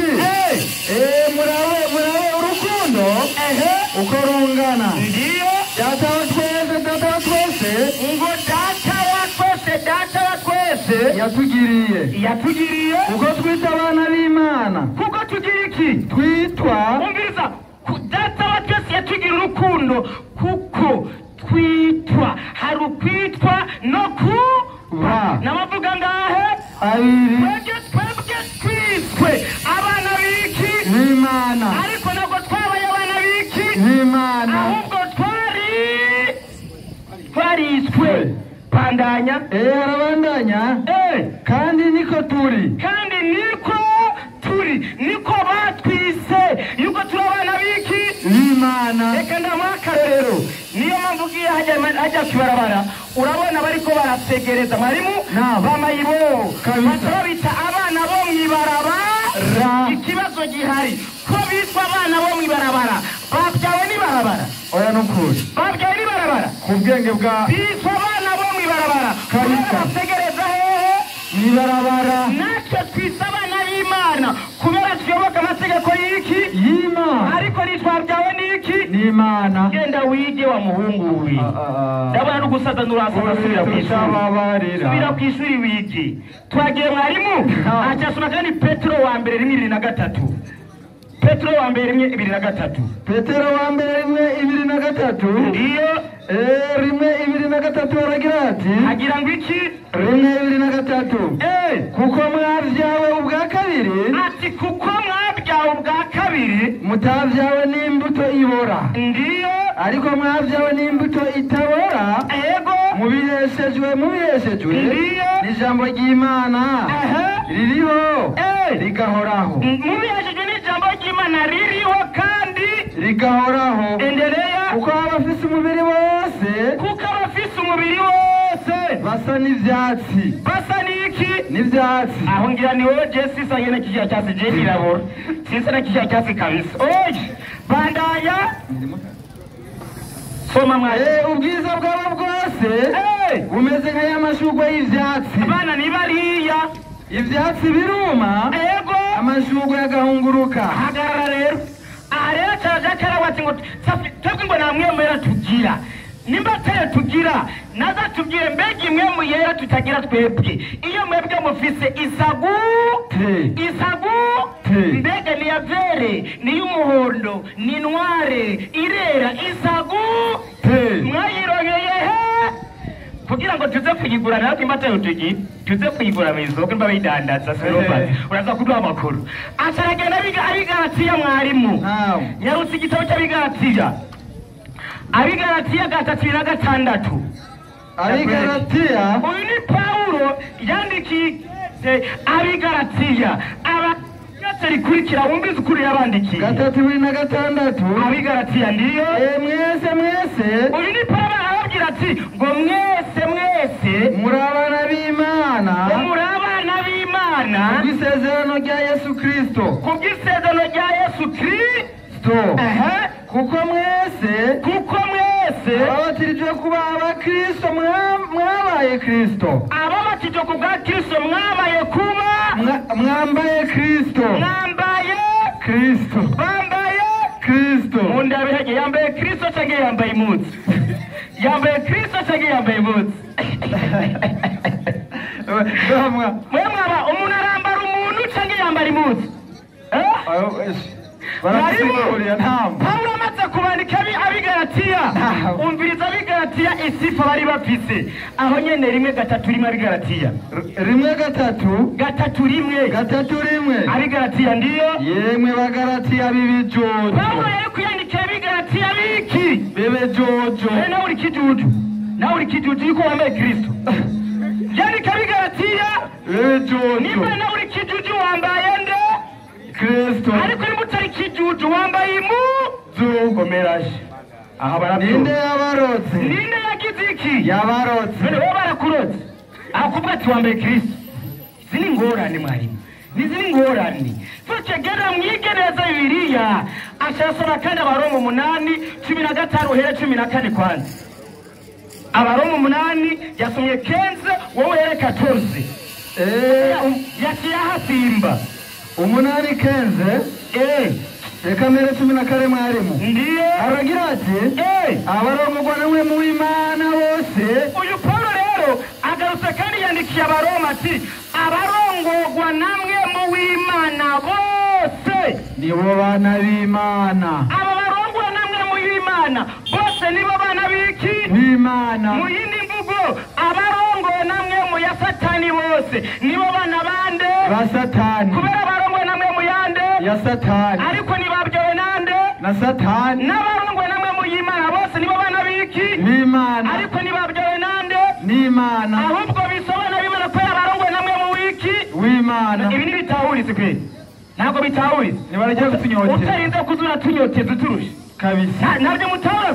murabe murabe urukundo uko rungana. Ndiyo. Data wa twese, data wa twese, ngo data wa twese, data wa twese yatugiriye, yatugiriye kuko twita abana b'Imana. Kuko tugira iki? Twitwa. Umviriza, data wa twese yatugiriye urukundo kuko twitwa. Hari ukwitwa no kuba. N'amavuga ngahe? Abiri. Twebwe twiswe abana b'iki? B'Imana. Ariko ntabwo twabaye abana b'iki? B'Imana. Ahubwo twariswe. Bandanya. Arabandanya. Kandi niko turi. Kandi niko turi. Niko batwise. Yuko turi abana b'iki? B'Imana. Reka ndamuha akarorero. Niyo mpamvu ugiye hajya kibarabara urabona bariko barasegereza mwarimu bamayibo baca babita abana bo mw'ibarabara. Ikibazo gihari ko bitwa abana bo mw'ibarabara babyawe n'ibarabara? Oya, nukuri. Babyawe n'ibarabara? Ku bwenge bwa bitwa abana bo mw'ibarabara Kabisa. Basegereza hehe? Mw'ibarabara. Natwe twise abana b'Imana kubera tuyoboka amategeko y'iki? Y'Imana. Ariko ntitwabyawe n'iki? N'Imana. Genda wige wa muhungu we. Ndabona n'ugusaza nurasaza, subira ku ishuri. Tutababarira. Subira ku ishuri wige. Twagiye mwarimu. Acyasoma kandi Petero wa mbere 1:23. Petero wa mbere 1:23. Petero wa mbere 1:23. Ndiyo. 1:23 aragira ati, agira ngo iki? 1:23. Kuko mwabyawe ubwa kabiri. Ati kuko mwabyawe ubwa kabiri. Mutabyawe n'imbuto ibora. Ndiyo. Ariko mwabyawe n'imbuto itabora. Yego. Mubiheshejwe, mubiheshejwe Ndiyo. n'ijambo ry'Imana ririho rigahoraho. Mubiheshejwe n'ijambo ry'Imana ririho kandi rigahoraho. Endelea. Kuko abafise umubiri wose, kuko abafise umubiri wose basa n'ivyatsi. Basa n'iki? N'ivyatsi. Aho ngira ni wowe, je sisa nyene kijya cyasi, je kirabura sisa na kijya cyasi kabisa. Oye, bandanya, soma mwari. Ubwiza bwabo bwose bumeze nka y'amashurwe y'ivyatsi. Abana ni bariya. Ivyatsi biruma, Ego. amashurwe agahunguruka. Hagarara rero. Aha rero cyaje karabati ngo twebwe ngo nta mwemera tugira. Nimba atayo tugira, naza tubwire mbega imwe mu yera tutagira twebwe, iyo mwebwe mufise isagu Te. Isagu Te. Mbega ni ya vert, ni y'umuhondo, ni noire, irera, isagu Te. Mwayironkeye he kugira ngo tuze kuyigura? Natwe imba atayo tugira, tuze kuyigura mu isoko nimba bayidandaza. Sinumva uraza kuduha amakuru. Acaragenda abiga Abigaratiya, mwarimu. Naam. Nyarutse igitabo cy'Abigaratiya, Abigaratiya 3:26. Abigaratiya. Uyu ni Pawulo yandikiye ikete Abigaratiya, aba rikurikira, wumvise ukuri yabandikiye. 3:26. Abigaratiya, ndiyo. Mwese mwese. Uyu ni Pawulo, arababwira ati ngo mwese mwese muri abana b'Imana ngo muri abana b'Imana kubw'isezerano rya Yesu Kristo. Kubw'isezerano rya Yesu Kristo. Ehe. Kuko mwese kuko mwese ababatirijwe kuba abakristo mwabaye Kristo. Ababatijwe ku bwa Kristo mwabaye kuba Mwambaye Kristo. Mwambaye Kristo. Bambaye Kristo. Mundabihege, yambaye Kristo cyangwa yambaye impuzu? Yambaye Kristo cyangwa yambaye impuzu? Bamwa. Mwe mwaba umuntu arambara umuntu cyangwa yambara impuzu? Eh? Baratusigurira ntabwo. Pawulo amaze kubandika Abigalatiya, Ntabwo. umviriza Abigalatiya, isifa bari bafise aho nyene, 1:3, Abigalatiya. 1:3. 3:1. 3:1. Abigalatiya, ndiyo. Yemwe Bagalatiya b'ibijojo. Pawulo yari kuyandikira Abigalatiya biki? B'ibijojo. Eh, nawe uri kijuju, nawe uri kijuju yuko wambaye Kristo. Yandika Abigalatiya. B'ibijojo. Nimba nawe uri kijuju, wambaye nde? Kristo. Ariko nimba utari kijuju, wambaye imu komeraje aha Ninde barabyumva. yabarotse? Ninde yagize yagize iki? Yabarotse. None wowe barakurotse akubwa ati wambaye Kristo. Izi ni ingorane mwarimu, nizi ni ingorane. Tukegera mwige neza Bibiliya. Ashasoma kandi Abaroma 8:15 uhere 14 kwanza. Abaroma 8 yasomye 15 wowe uhere 14. Yaciye ahasimba 8:15 reka mbere 14 mwarimu. Ndiyo aragira ati abarongorwa namwe mu Imana bose. Uyu Paulo rero agarutse kandi yandikiye Abaroma ati abarongorwa namwe mu Imana bose nibo bana b'Imana. Aba barongorwa namwe mu Imana bose nibo bana b'iki? B'Imana. Mu yindi mvugo abarongorwa namwe mu ya Satani bose nibo bana bande? Ba Satani. Kubera barongorwa namwe mu yande? Ya Satani. Ariko nibabyowe nande? Na Satani. N'abarongorwa namwe mu Imana bose nibo bana b'iki? B'Imana. Ariko nibabyowe nande? N'Imana. Ahubwo bisobana b'Imana ko abarongorwa namwe mu wiki? W'Imana. Ibi ntibitahuritse kwe. Ntabwo bitahuritse. Nibareke kutunyoteza. Utarinze kuzura tunyoteza uturusha. Kabisa. Ntabyo mutahura.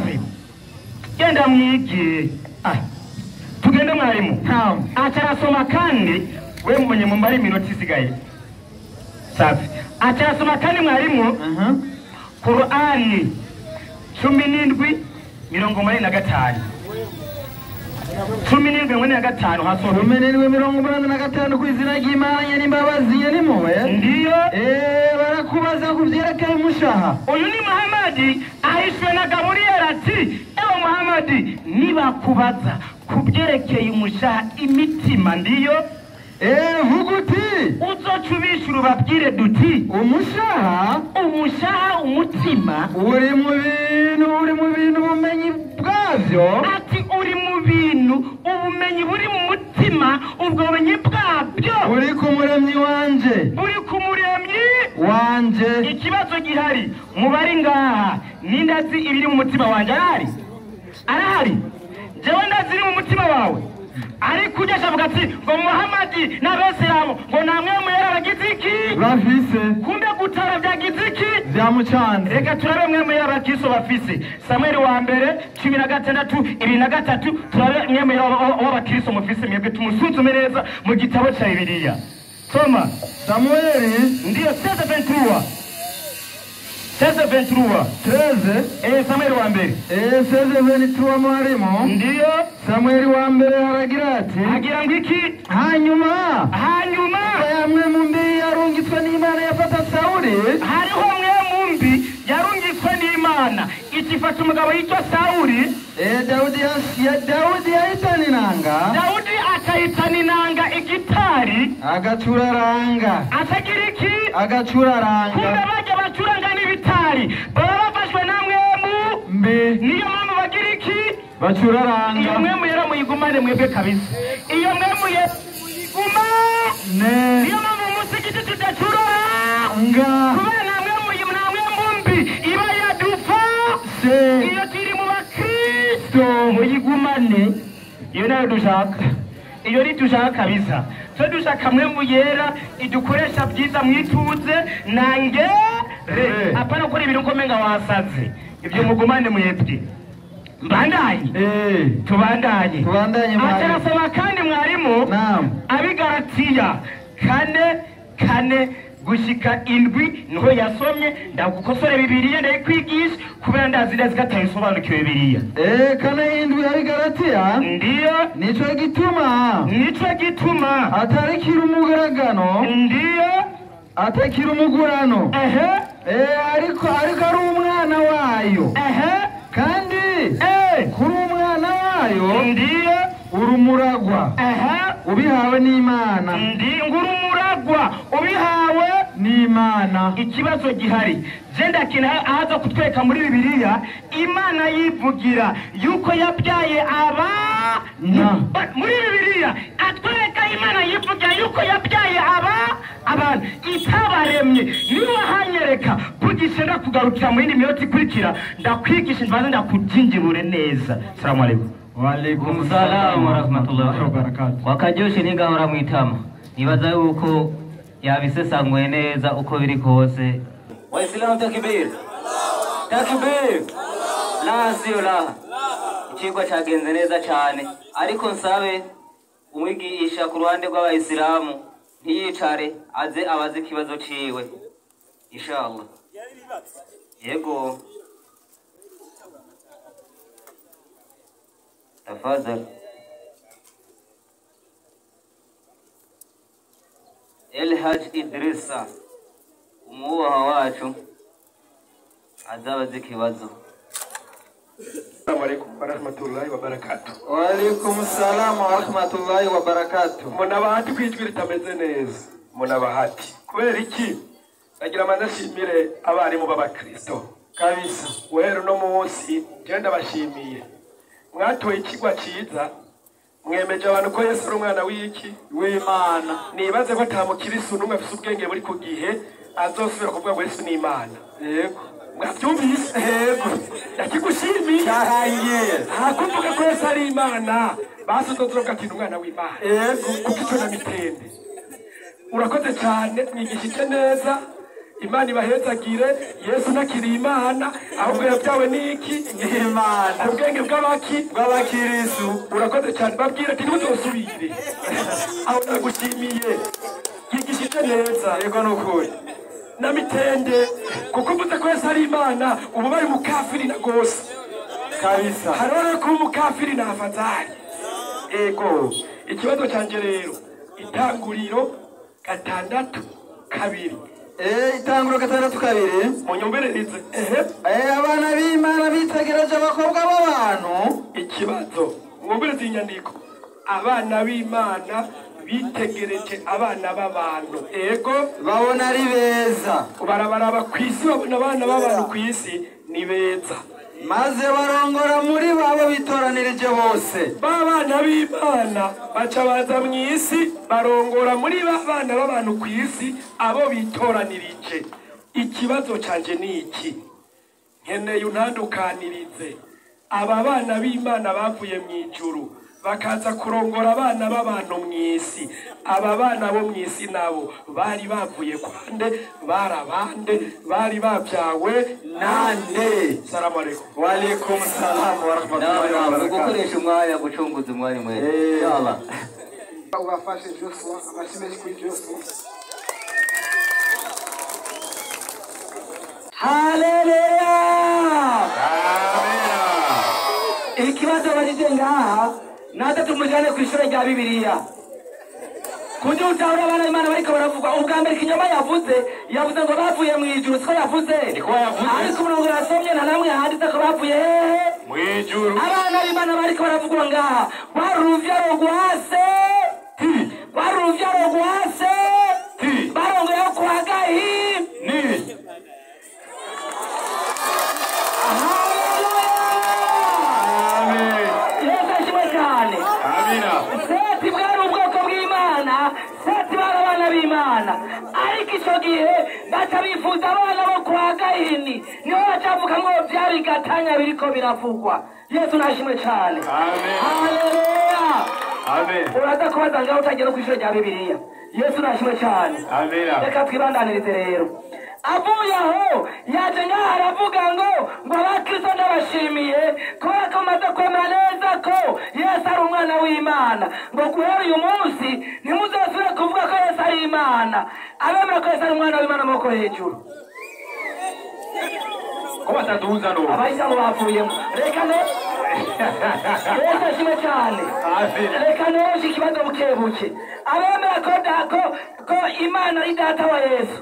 Genda mwige. Tugende mwarimu. Acarasoma kandi we mumenye mumbare iminota isigaye. Safi. Acarasoma kandi mwarimu. Qur'ani 17:85. 17:85 hasoma. 17:85 ku izina ry'Imana n'imbabazi n'impuhwe. Ndiyo. Barakubaza ku vyerekeye umushaha. Uyu ni Muhammadi ahishwe na Gaburiyeli ati ewe Muhammadi nibakubaza ku vyerekeye umushaha imitima ndiyo. Vuga uti uzoca ubishura ubabwire duti umushaha umutima uri mu bintu ubumenyi bwavyo. Ati uri mu bintu ubumenyi buri mu mutima, ubwo bumenyi bwabyo buri ku muremyi wanje. Buri ku muremyi wanje. Ikibazo gihari mubari ngaha nindazi ibiri mu mutima wanje arahari? Arahari. Jewe ndazi iri mu mutima wawe. Ariko ujya avuga ati ngo Muhammadi n'abesilamu ngo namwe muyera bagize iki? Bafise. Kumbe gutara byagize iki? Byamucanze. Reka turabe mwe muyera abakristo bafise. Samuel wa mbere 16 23 turabe mwe muyera w'abakristo mufise mwebwe tumusuzume neza mu gitabo cya Bibiliya. Soma Samuel ndiyo 16:23. 16:23. 13 Samuel wa mbere. 16:23 mwarimu. Ndiyo Samuel wa mbere aragira ati agira ngo iki? Hanyuma yamwe mu mbi yarungitswe n'Imana yafata Sawuli. Hariho mwe mu mbi yarungitswe n'Imana ikifata umugabo yitwa Sawuli. Dawudi yahitana inanga. Dawudi akahitana inanga igitari agacuraranga. Atagira iki? Agacuraranga. Kumbe bajya bacuranga n'ibitari baba bafashwe namwe mu mbi. Niyo mpamvu bagira iki? Bacuraranga. Iyo mwe muyera muyigumane mwebwe kabisa. Iyo mwe muyera muyigumane. Niyo mpamvu umusigiti tudacuraranga. Kubera namwe mumbi iba yadufa. Iyo turi mu bakristo muyigumane. Iyo nayo dushaka. Iyo ni dushaka kabisa. Twe dushaka mwe muyera idukoresha byiza mwituze nange re. Apana gukora ibintu uko menga wasaze. Ibyo mugumane mwebwe. Mbandanye. Tubandanye. Tubandanye mwarimu. Atarasoma kandi mwarimu. Naam. Abigaratiya 4:4 gushika 7 niho yasomye. Ndagukosore Bibiliya ndayikwigisha kubera ndazi neza ko atayisobanukiwe Bibiliya. 4:7 Abigaratiya. Ndiyo. Nico gituma atarikira umugaragano. Ndiyo. Atakira umugurano. Ariko ari umwana wayo. Kandi kuri umwana wayo ndiyo urumuragwa. Ubihawe n'Imana. Ndi ngurumuragwa ubihawe n'Imana. Ikibazo gihari je ndakina ahaza kutwereka muri Bibiliya Imana yivugira yuko yabyaye aba muri Bibiliya atwereka Imana yivugira yuko yabyaye aba abantu itabaremye. Niba hanyereka kugisha ndakugarukira mu yindi minota ikurikira ndakwigisha mbanze ndakubyinjibure neza. Salamu alaikum. Wa alaikum salam wa rahmatullahi wa barakatuh. Wakaryoshe nigahora mwitama. Nibaza yuko yabisesanguye neza uko biri kose. Waislamu takbir. Takbir. La sio la. Icigwa cagenze neza cyane, ariko nsabe umwigisha ku ruhande rw'abayisilamu ntiyicare, aze abaze ikibazo ciwe inshallah. Yego, tafadhali. Elhaj Idrisa, umuwaha wacu, azabaze ikibazo. Assalamu alaikum warahmatullahi wabarakatuh. Wa alaikum salam wa rahmatullahi wa barakatuh. Munabahati kwijwi ritameze neza. Munabahati. Kubera iki? Nagira amanashimire abarimu b'abakristo. Kabisa. Wero no munsi je ndabashimiye. Mwatoye ikigwa ciza, mwemeje abantu ko Yesu ari umwana w'iki? W'Imana. Nibaze ko ata mukristo n'umwe afise ubwenge buri ku gihe azosubira kuvuga ngo Yesu ni Imana. Yego. Mwabyumvise? Yego. Yakigushimiye. Cyarangiye. Hakuvuga ko Yesu ari Imana. Basuzozoka ati umwana w'Imana. Yego. Kuko ico na mitende. Urakoze cyane, mwigishije neza. Imana ibahezagire. Yesu nakiri Imana, ahubwo yabyawe n'iki? Imana. Ubwenge bw'abaki? Bw'abakirisu. Urakoze cyane, babwira ati ntuzosubire. Aho nagushimiye. Yigishije neza. Yego nukuri. Na mitende, kuko mvuze ko Yesu ari Imana, ubu bari mukafiri na gose. Kabisa. Harore ko mukafiri na afadhali. Ego. Ikibazo canje rero, itanguriro 6:2. Itanguriro 6:2. Munyumberereze. Abana b'Imana bitegereje abakobwa b'abantu. Ikibazo. Mwumbereze inyandiko. Abana b'Imana bitegereje abana b'abantu. Ego, babona ari beza. Barabaraba kwisi, babona abana b'abantu kwisi ni beza. Maze barongora muri babo bitoranirije bose. Babana b'Imana baca baza mw'isi, barongora muri babana b'abantu kwisi abo bitoranirije. Ikibazo canje ni iki? Nkeneye untandukanirize. Aba bana b'Imana bavuye mw'ijuru bakaza kurongora abana b'abantu mw'isi. Aba bana bo mw'isi nabo bari bavuye kwande, barabande, bari babyawe nande? Salamu alaikum. Wa alaikum salam wa rahmatullahi wa barakatuh. Gukoresha umwanya gucunguza umwanya mwese. Inshallah. Ubafashe Joshua, amashimwe kuri Joshua. Haleluya. Amen. Ikibazo bajije ngaha naza tumujane ku ishuri rya Bibiliya. Kundi utahura abana b'Imana bariko baravuga ubwa mbere ikinyoma yavuze, yavuze ngo bavuye mu ijuru, siko yavuze. Niko yavuze. Ariko umurongo yasomye nta namwe handitse ko bavuye hehe? Mu ijuru. Abana b'Imana bariko baravugwa ngaha, rwari uruvyaro rwa se, rwari uruvyaro rwa se, barongoyeho kwa Gahini. Yesu ashimwe cyane. Amina. Seti bwari ubwoko bw'Imana, Seti bari abana b'Imana. Ariko ico gihe baca bifuza abana bo kwa Gahini, niho bacavuga ngo byari gatanya biriko biravugwa. Yesu nashimwe cyane. Amen. Haleluya. Amen. Uraza kubaza ngaho utagera ku ishuri rya Bibiliya. Yesu nashimwe cyane. Amina. Reka twibandanirize rero. Avuye aho yaje ngaho aravuga ngo abakristo ndabashimiye kubera ko mumaze kwemera neza ko Yesu ari umwana w'Imana, ngo guhera uyu munsi ntimuzosubire kuvuga ko Yesu ari Imana. Abemera ko Yesu ari umwana w'Imana amaboko hejuru. Ko bataduhuza n'ubu. Abayisilamu bavuyemo. Reka ne Yesu ashimwe cyane. Reka noroshe ikibazo buke buke. Abemera ko Imana ari data wa Yesu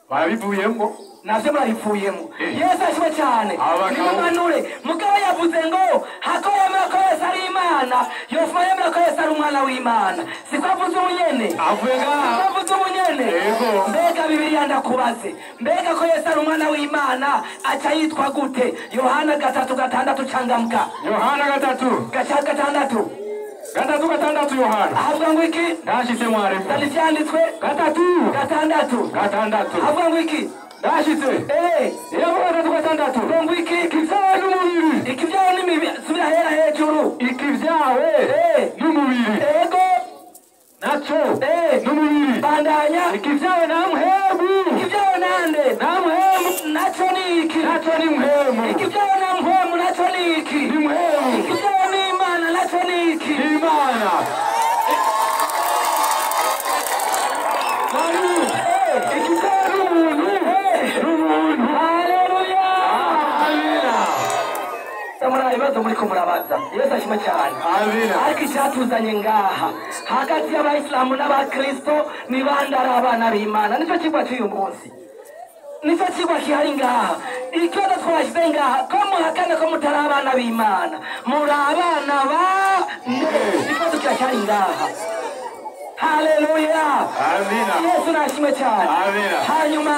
babivuyemo, navyo murabivuyemo. Yesu ashimwe cyane. Nimumanure. Mugabo yavuze ngo hako yemera ko Yesu ari Imana, yofuma yemera ko Yesu ari umwana w'Imana. Siko avuze ubunyene. Avuye ngaha. Siko avuze ubunyene. Mbega Bibiliya ndakubaze, mbega ko Yesu ari umwana w'Imana aca yitwa gute? Yohana 3:6 cangamka. Yohana 3:6. 3:6 Yohana. Avuga ngo iki? Ndashitse mwarimu. Ndanditswe 3:6. 6. Avuga ngo iki? Ndashitse. Yavuga 3:6. Ngo iki? Ikivyawe n'umubiri. Ikivyawe n'imibiri. Subira hera hejuru. Ikivyawe n'umubiri. Ego. Naco n'umubiri. Bandanya. Ikivyawe na muhemu. Ikivyawe nande? Na muhemu. Naco ni iki? Naco ni muhemu. Ikivyawe na muhemu naco ni iki? Ni muhemu. Ikivyawe Ikitari umuntu n'umuntu. Haleluya. Amina. Muri ibibazo muriko murabaza, Yesu ashima cyane. Amina. Ariko icyatuzanye ngaha hagati y'abayisilamu n'abakristo ni bande ari abana b'Imana? Nicyo kigwa cy'uyu munsi, nicyo kigwa kihari ngaha. Ikibazo twashyize ngaha, ko muhakana ko mutari abana b'Imana, muri abana ba nde? Ikibazo kiracyari ngaha. Haleluya. Amina. Yesu nashimwe cyane. Amina. Hanyuma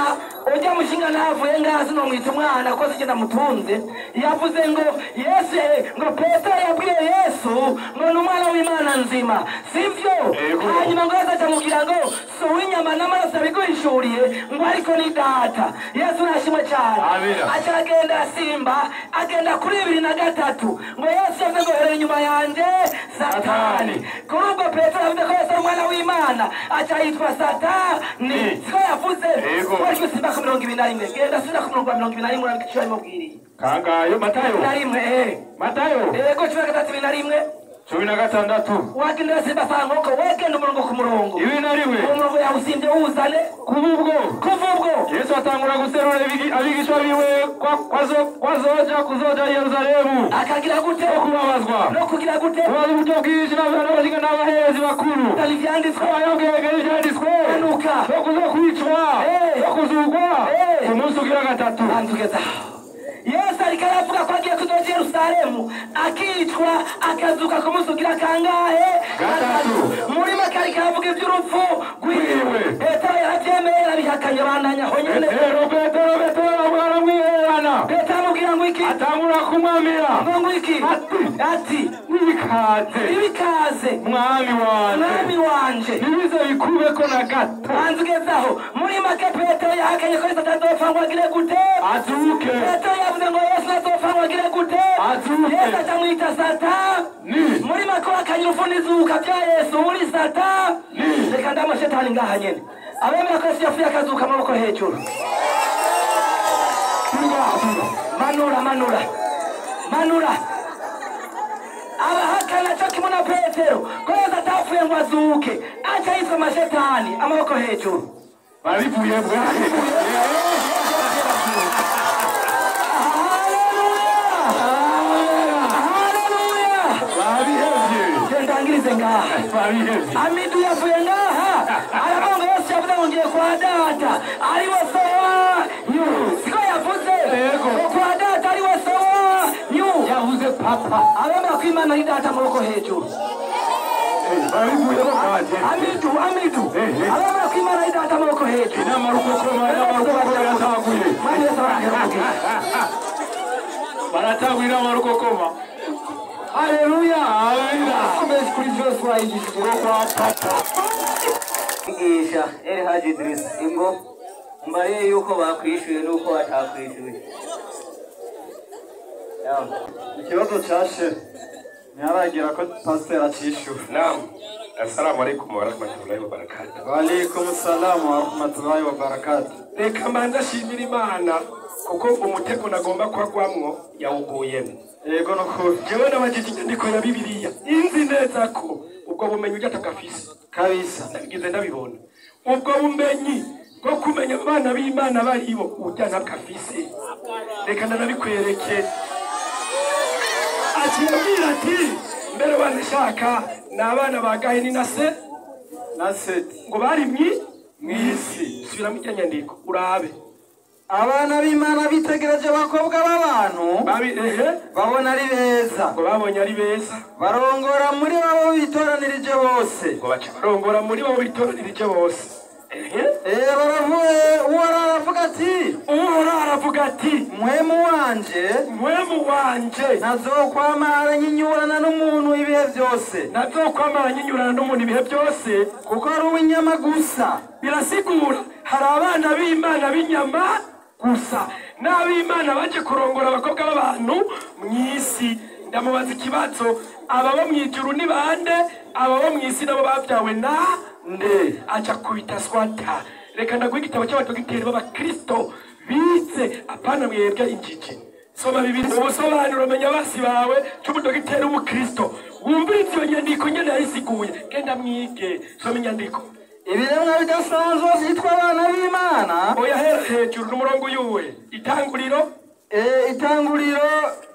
ujya mushinga navuye ngaha, sinomwita umwana kuko sijye ndamutunze. Yavuze ngo Yesu, ngo Petero yabwiye Yesu ngo ni umwana w'Imana nzima, sibyo? Yego. Hanyuma ngo Yesu acamubwira ngo si uw'inyama n'amaraso yabiguhishuriye, ngo ariko ni data. Yesu nashimwe cyane. Amina. Aca aragenda asimba agenda kuri 23, ngo Yesu yavuze ngo herera inyuma yanjye Satani. Kuri ubwo Petero yavuze ko Yesu ari umwana w'Imana, aca yitwa Satani, siko yavuze? Yego. Wari gusimba ku 21, genda subira ku murongo wa 21, urabika icyo yamubwiriye. Kangayo Matayo. Na rimwe. Matayo. Yego, 13, 21. 16. Wagenda simba saa nkoko, wegenda umurongo ku murongo. 21. Umurongo yawusimbye wuzane. Kuva ubwo. Kuva ubwo. Yesu atangura guserura abigishwa biwe kwazoja kuzoja i Yerusalemu. Akagira gute? No kubabazwa. No kugira gute? Kubaza uburyo bwinshi n'abashinga n'abaherezi bakuru. Dore ivyanditswe. Abayabwenge n'ivyanditswe. Manuka. No kuza kwicwa. No kuzugwa. Ku munsi ugira gatatu. Banzugeza. Yesu ariko aravuga ko agiye kuzoja i Yerusalemu akicwa akazuka ku munsi ugira kangahe? Gatatu. Muri make ariko aravuga iby'urupfu rwiwe. Rwiwe. Petero yarabyemeye, yarabihakanye, bandanya aho nyene. Petero aramwihererana. Petero amubwira ngo iki? Atangura kumwamira. Ngo iki? Ati. Ati. Nibikaze. Nibikaze. Mwami wanje. Mwami wanje. Ntibize bikubeko na gato. Banzugezaho. Muri make Petero yahakanye ko Yesu atazopfa ngo agire gute? Azuke. Petero yavuze ngo Yesu azopfa ngo agire gute? Azuke. Yesu acamwita Satani. Muri make wakanye urupfu n'izuka bya Yesu uri Satani. Reka ndamashetani ngaha nyene. Abemera ko Yesu yapfuye akazuka, amaboko hejuru. Manura, manura, manura. Abahakana cyo kimwe na Petero ko Yesu atapfuye ngo azuke, aca yitwa amashetani, amaboko hejuru. Babivuye bwa. Haleluya! Haleluya! Babihevye. Ndangirize ngaha. Babihevye. Amidu yavuye ngaha aravuga ngo Yesu yavuze ngo ngiye kwa data ari we so wanyu, siko yavuze? Yego. Ngo kwa data ari we so wanyu. Yavuze papa. Abemera ko Imana ari data, amaboko hejuru. Babivuyemo kaje. Amidu, Amidu. Eh. Abemera ko Imana ari data, amaboko hejuru. Inama rukokoma, inama rukokoma yataguye. Mwami Yesu abarahera umugisha. Barataguye inama rukokoma. Haleluya. Amina. Amezi kuri Joshua yigishije. Ngo kwa papa. Igisha El Haji Idris, ingo umbariye yuko bakwishyuye n'uko batakwishyuye. Ikibazo cyashe ntiharagira ko pasiteri acishura. Naam. Assalamu alaikum warahmatullahi wabarakatuh. Waalaikum salamu warahmatullahi wabarakatuh. Reka mbanza ashimira Imana kuko umutego nagomba kwagwamwo yawuguyemo. Yego nukuri. Jewe nabajije inyandiko ya Bibiliya, inzi neza ko ubwo bumenyi ujya atakafise. Kabisa. Ndabigize ndabibona. Ubwo bumenyi bwo kumenya abana b'Imana baribo ujya ntabwo afise. Reka ndanabikwereke. Akiyabwira ati mbere banashaka ni abana ba Gahini na se Na Seti. ngo bari mw'isi. Subiramo ijya nyandiko urabe. Abana b'Imana bitegereje abakobwa b'abantu Babi ehe babona ari beza, ngo babonye ari beza, barongora muri bo bitoranirije bose. Ngo baca barongora muri bo bitoranirije bose. Ehe. Baravuye Uhoraho aravuga ati Uhoraho aravuga ati mwemu wanje mwemu wanje ntazokwamara nyinyurana n'umuntu ibihe byose, ntazokwamara nyinyurana n'umuntu ibihe byose, kuko ari uw'inyama gusa. Birasigura hari abana b'Imana b'inyama gusa n'ab'Imana baje kurongora abakobwa b'abantu mw'isi. Ndamubaza ikibazo, ababo mw'ijuru ni bande? Ababo mw'isi nabo babyawe na nde? Aca kubita swata. Reka ndaguha igitabo cy'abadogiteri b'abakristo bize, apana mwebwe injiji. Soma bibiri ubusobanuro menya basi bawe cy'umudogiteri w'umukristo, wumvirize iyo nyandiko nyene yayisiguye. Genda mwige, soma inyandiko. Ibiremwa bidasanzwe vyitwa abana b'Imana. Oya, hera hejuru n'umurongo uyuwe. Itanguriro. Itanguriro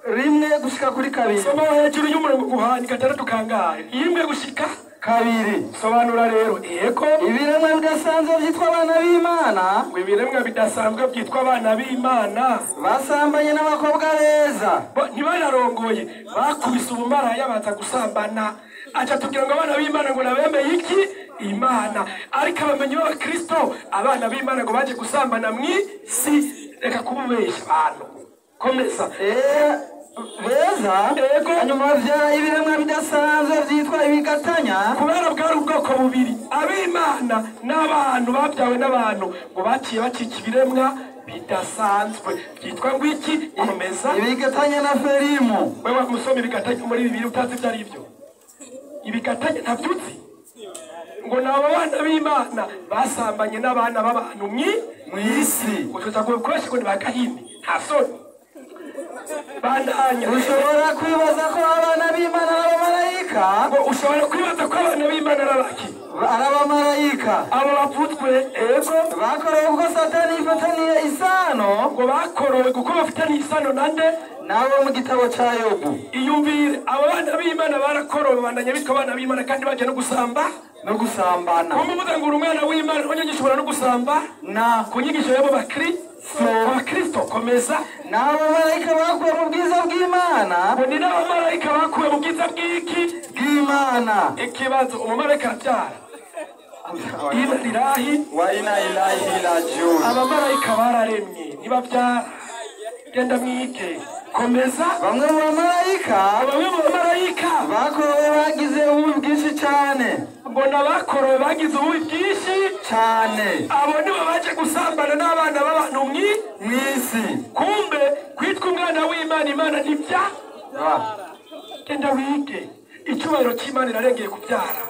1 gushika kuri 2. Soma hejuru y'umurongo guhani 6 kangahe? 1 gushika 2. Sobanura rero. Yego. Ibiremwa bidasanzwe vyitwa abana b'Imana. Ngo ibiremwa bidasanzwe byitwa abana b'Imana basambanye n'abakobwa beza. Ntibararongoye, bakubise ubumaraya baza gusambana. Aca tubwira ngo abana b'Imana ngo nabemeye iki? Imana. Ariko abamenyi b'Abakristo, abana b'Imana ngo baje gusambana mw'isi. Reka kububesha abantu. Komeza. Beza. Yego. Hanyuma bavyara ibiremwa bidasanzwe vyitwa ibigatanya. Kubera bwari ubwoko bubiri, ab'Imana n'abantu babyawe n'abantu, ngo baciye bacika ibiremwa bidasanzwe byitwa ngo iki? Komeza. Ibigatanya na Ferimu. Wewe musoma ibigatanya muri bibiri utazi ibyo ari byo. Ibigatanya ntabyutsi. Ngo nabo bana b'Imana basambanye n'abana b'abantu mw'isi. Utuza gukoresha ngo nibakahini nta soni. Bandanya. Ushobora kwibaza ko abana b'Imana ari abamarayika? Ngo ushobora kwibaza ko abana b'Imana ari abaki? Ari abamarayika. Abo bavutswe ego bakorowe kuko Satani ifataniye isano. Ngo bakorowe kuko bafitaniye isano nande? Nabo mu gitabo ca Yobu. Iyumvire, abo bana b'Imana barakorowe bandanya bitwa abana b'Imana kandi baje no gusamba no gusambana. Kumbuza ngo umwana w'Imana onye no gusamba na kunyigisho yabo bakristo. Komeza. Nabo marayika bakuwe mu bwiza bw'Imana. Ngo ni nabo marayika bakuwe mu bwiza bw'iki? Bw'Imana. Ikibazo, umumarayika arabyara. Inna lillahi wa inna ilaihi rajiun. Abamarayika bararemye ntibabyara. Genda mwige. Komeza. Bamwe mu bamarayika bakorowe bagize ububi bwinshi cyane. Ngo nabakorowe bagize ububi bwinshi cyane. Abo nibo baje gusambana n'abana b'abantu mw'isi. Kumbe kwitwa umwana w'Imana, Imana ntibya. Genda wige. Icyubahiro cy'Imana irarengeye kubyara.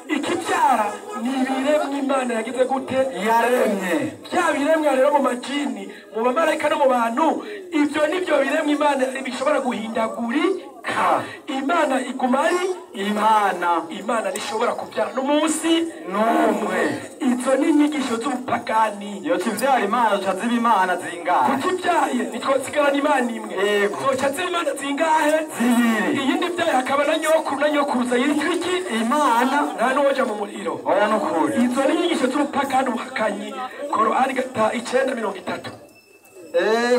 Ikibyara ni ibiremwa Imana yagize gute? Yaremye. Bya biremwa rero mu majini, mu bamarayika no mu bantu, ibyo nibyo biremwa Imana bishobora guhindagurika. Imana iguma ari Imana. Imana ntishobora kubyara n'umunsi n'umwe. Izo ni inyigisho z'ubupagani. Iyo kivyara Imana uca ziba Imana zingahe? Kukibyaye nitwosigarana Imana imwe. Zoca ziba Imana zingahe? Zibiri. Iyindi byaye hakaba na nyokuru na nyokuruza yitwa iki? Imana. Nta n'uwoja mu muriro. Oya n'ukuri. Izo ni inyigisho z'ubupagani ubuhakanyi. Korani 9:30.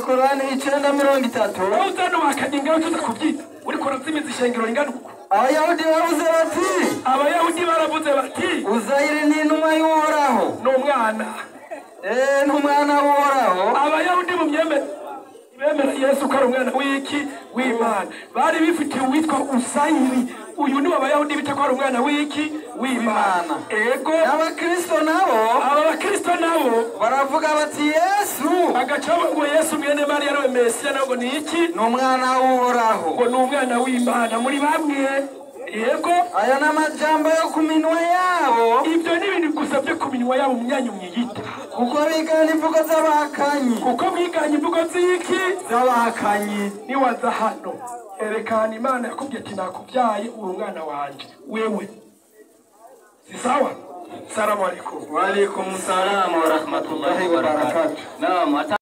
Korani 9:30. Wowe uzana ubuhakanyi ngaho tuza kubyita. Uriko urazimiza ishengero ringana uku. Abayahudi bavuze bati. Abayahudi baravuze bati. Uzayiri ni intumwa y'Uhoraho. Ni umwana. Ni umwana w'Uhoraho. Abayahudi mu myemere bemera Yesu ko ari umwana w'iki? W'Imana. Bari bifitiye uwitwa Usayiri. Uyu ni abayahudi bita ko ari umwana w'iki? W'Imana. Ego. Abakristo nabo. Aba bakristo nabo baravuga bati Yesu. Bagaca ngo Yesu mwene Mariya ariwe Mesiya, nabwo ni iki? Ni umwana w'Uhoraho. Ngo ni umwana w'Imana muri bamwe. Yego. Aya ni amajambo yo ku minwa yabo. Ibyo ni ibintu gusa byo ku minwa yabo munyanyu mwiyita. Kuko bigana imvugo z'abahakanyi. Kuko mwiganye imvugo z'iki? Z'abahakanyi. Niwaza hano erekana Imana yakubwiye ati nakubyaye uri umwana wanje wewe. Si sawa? Salamu alaikum. Wa alaikum salam wa rahmatullahi wa barakatuh. Naam.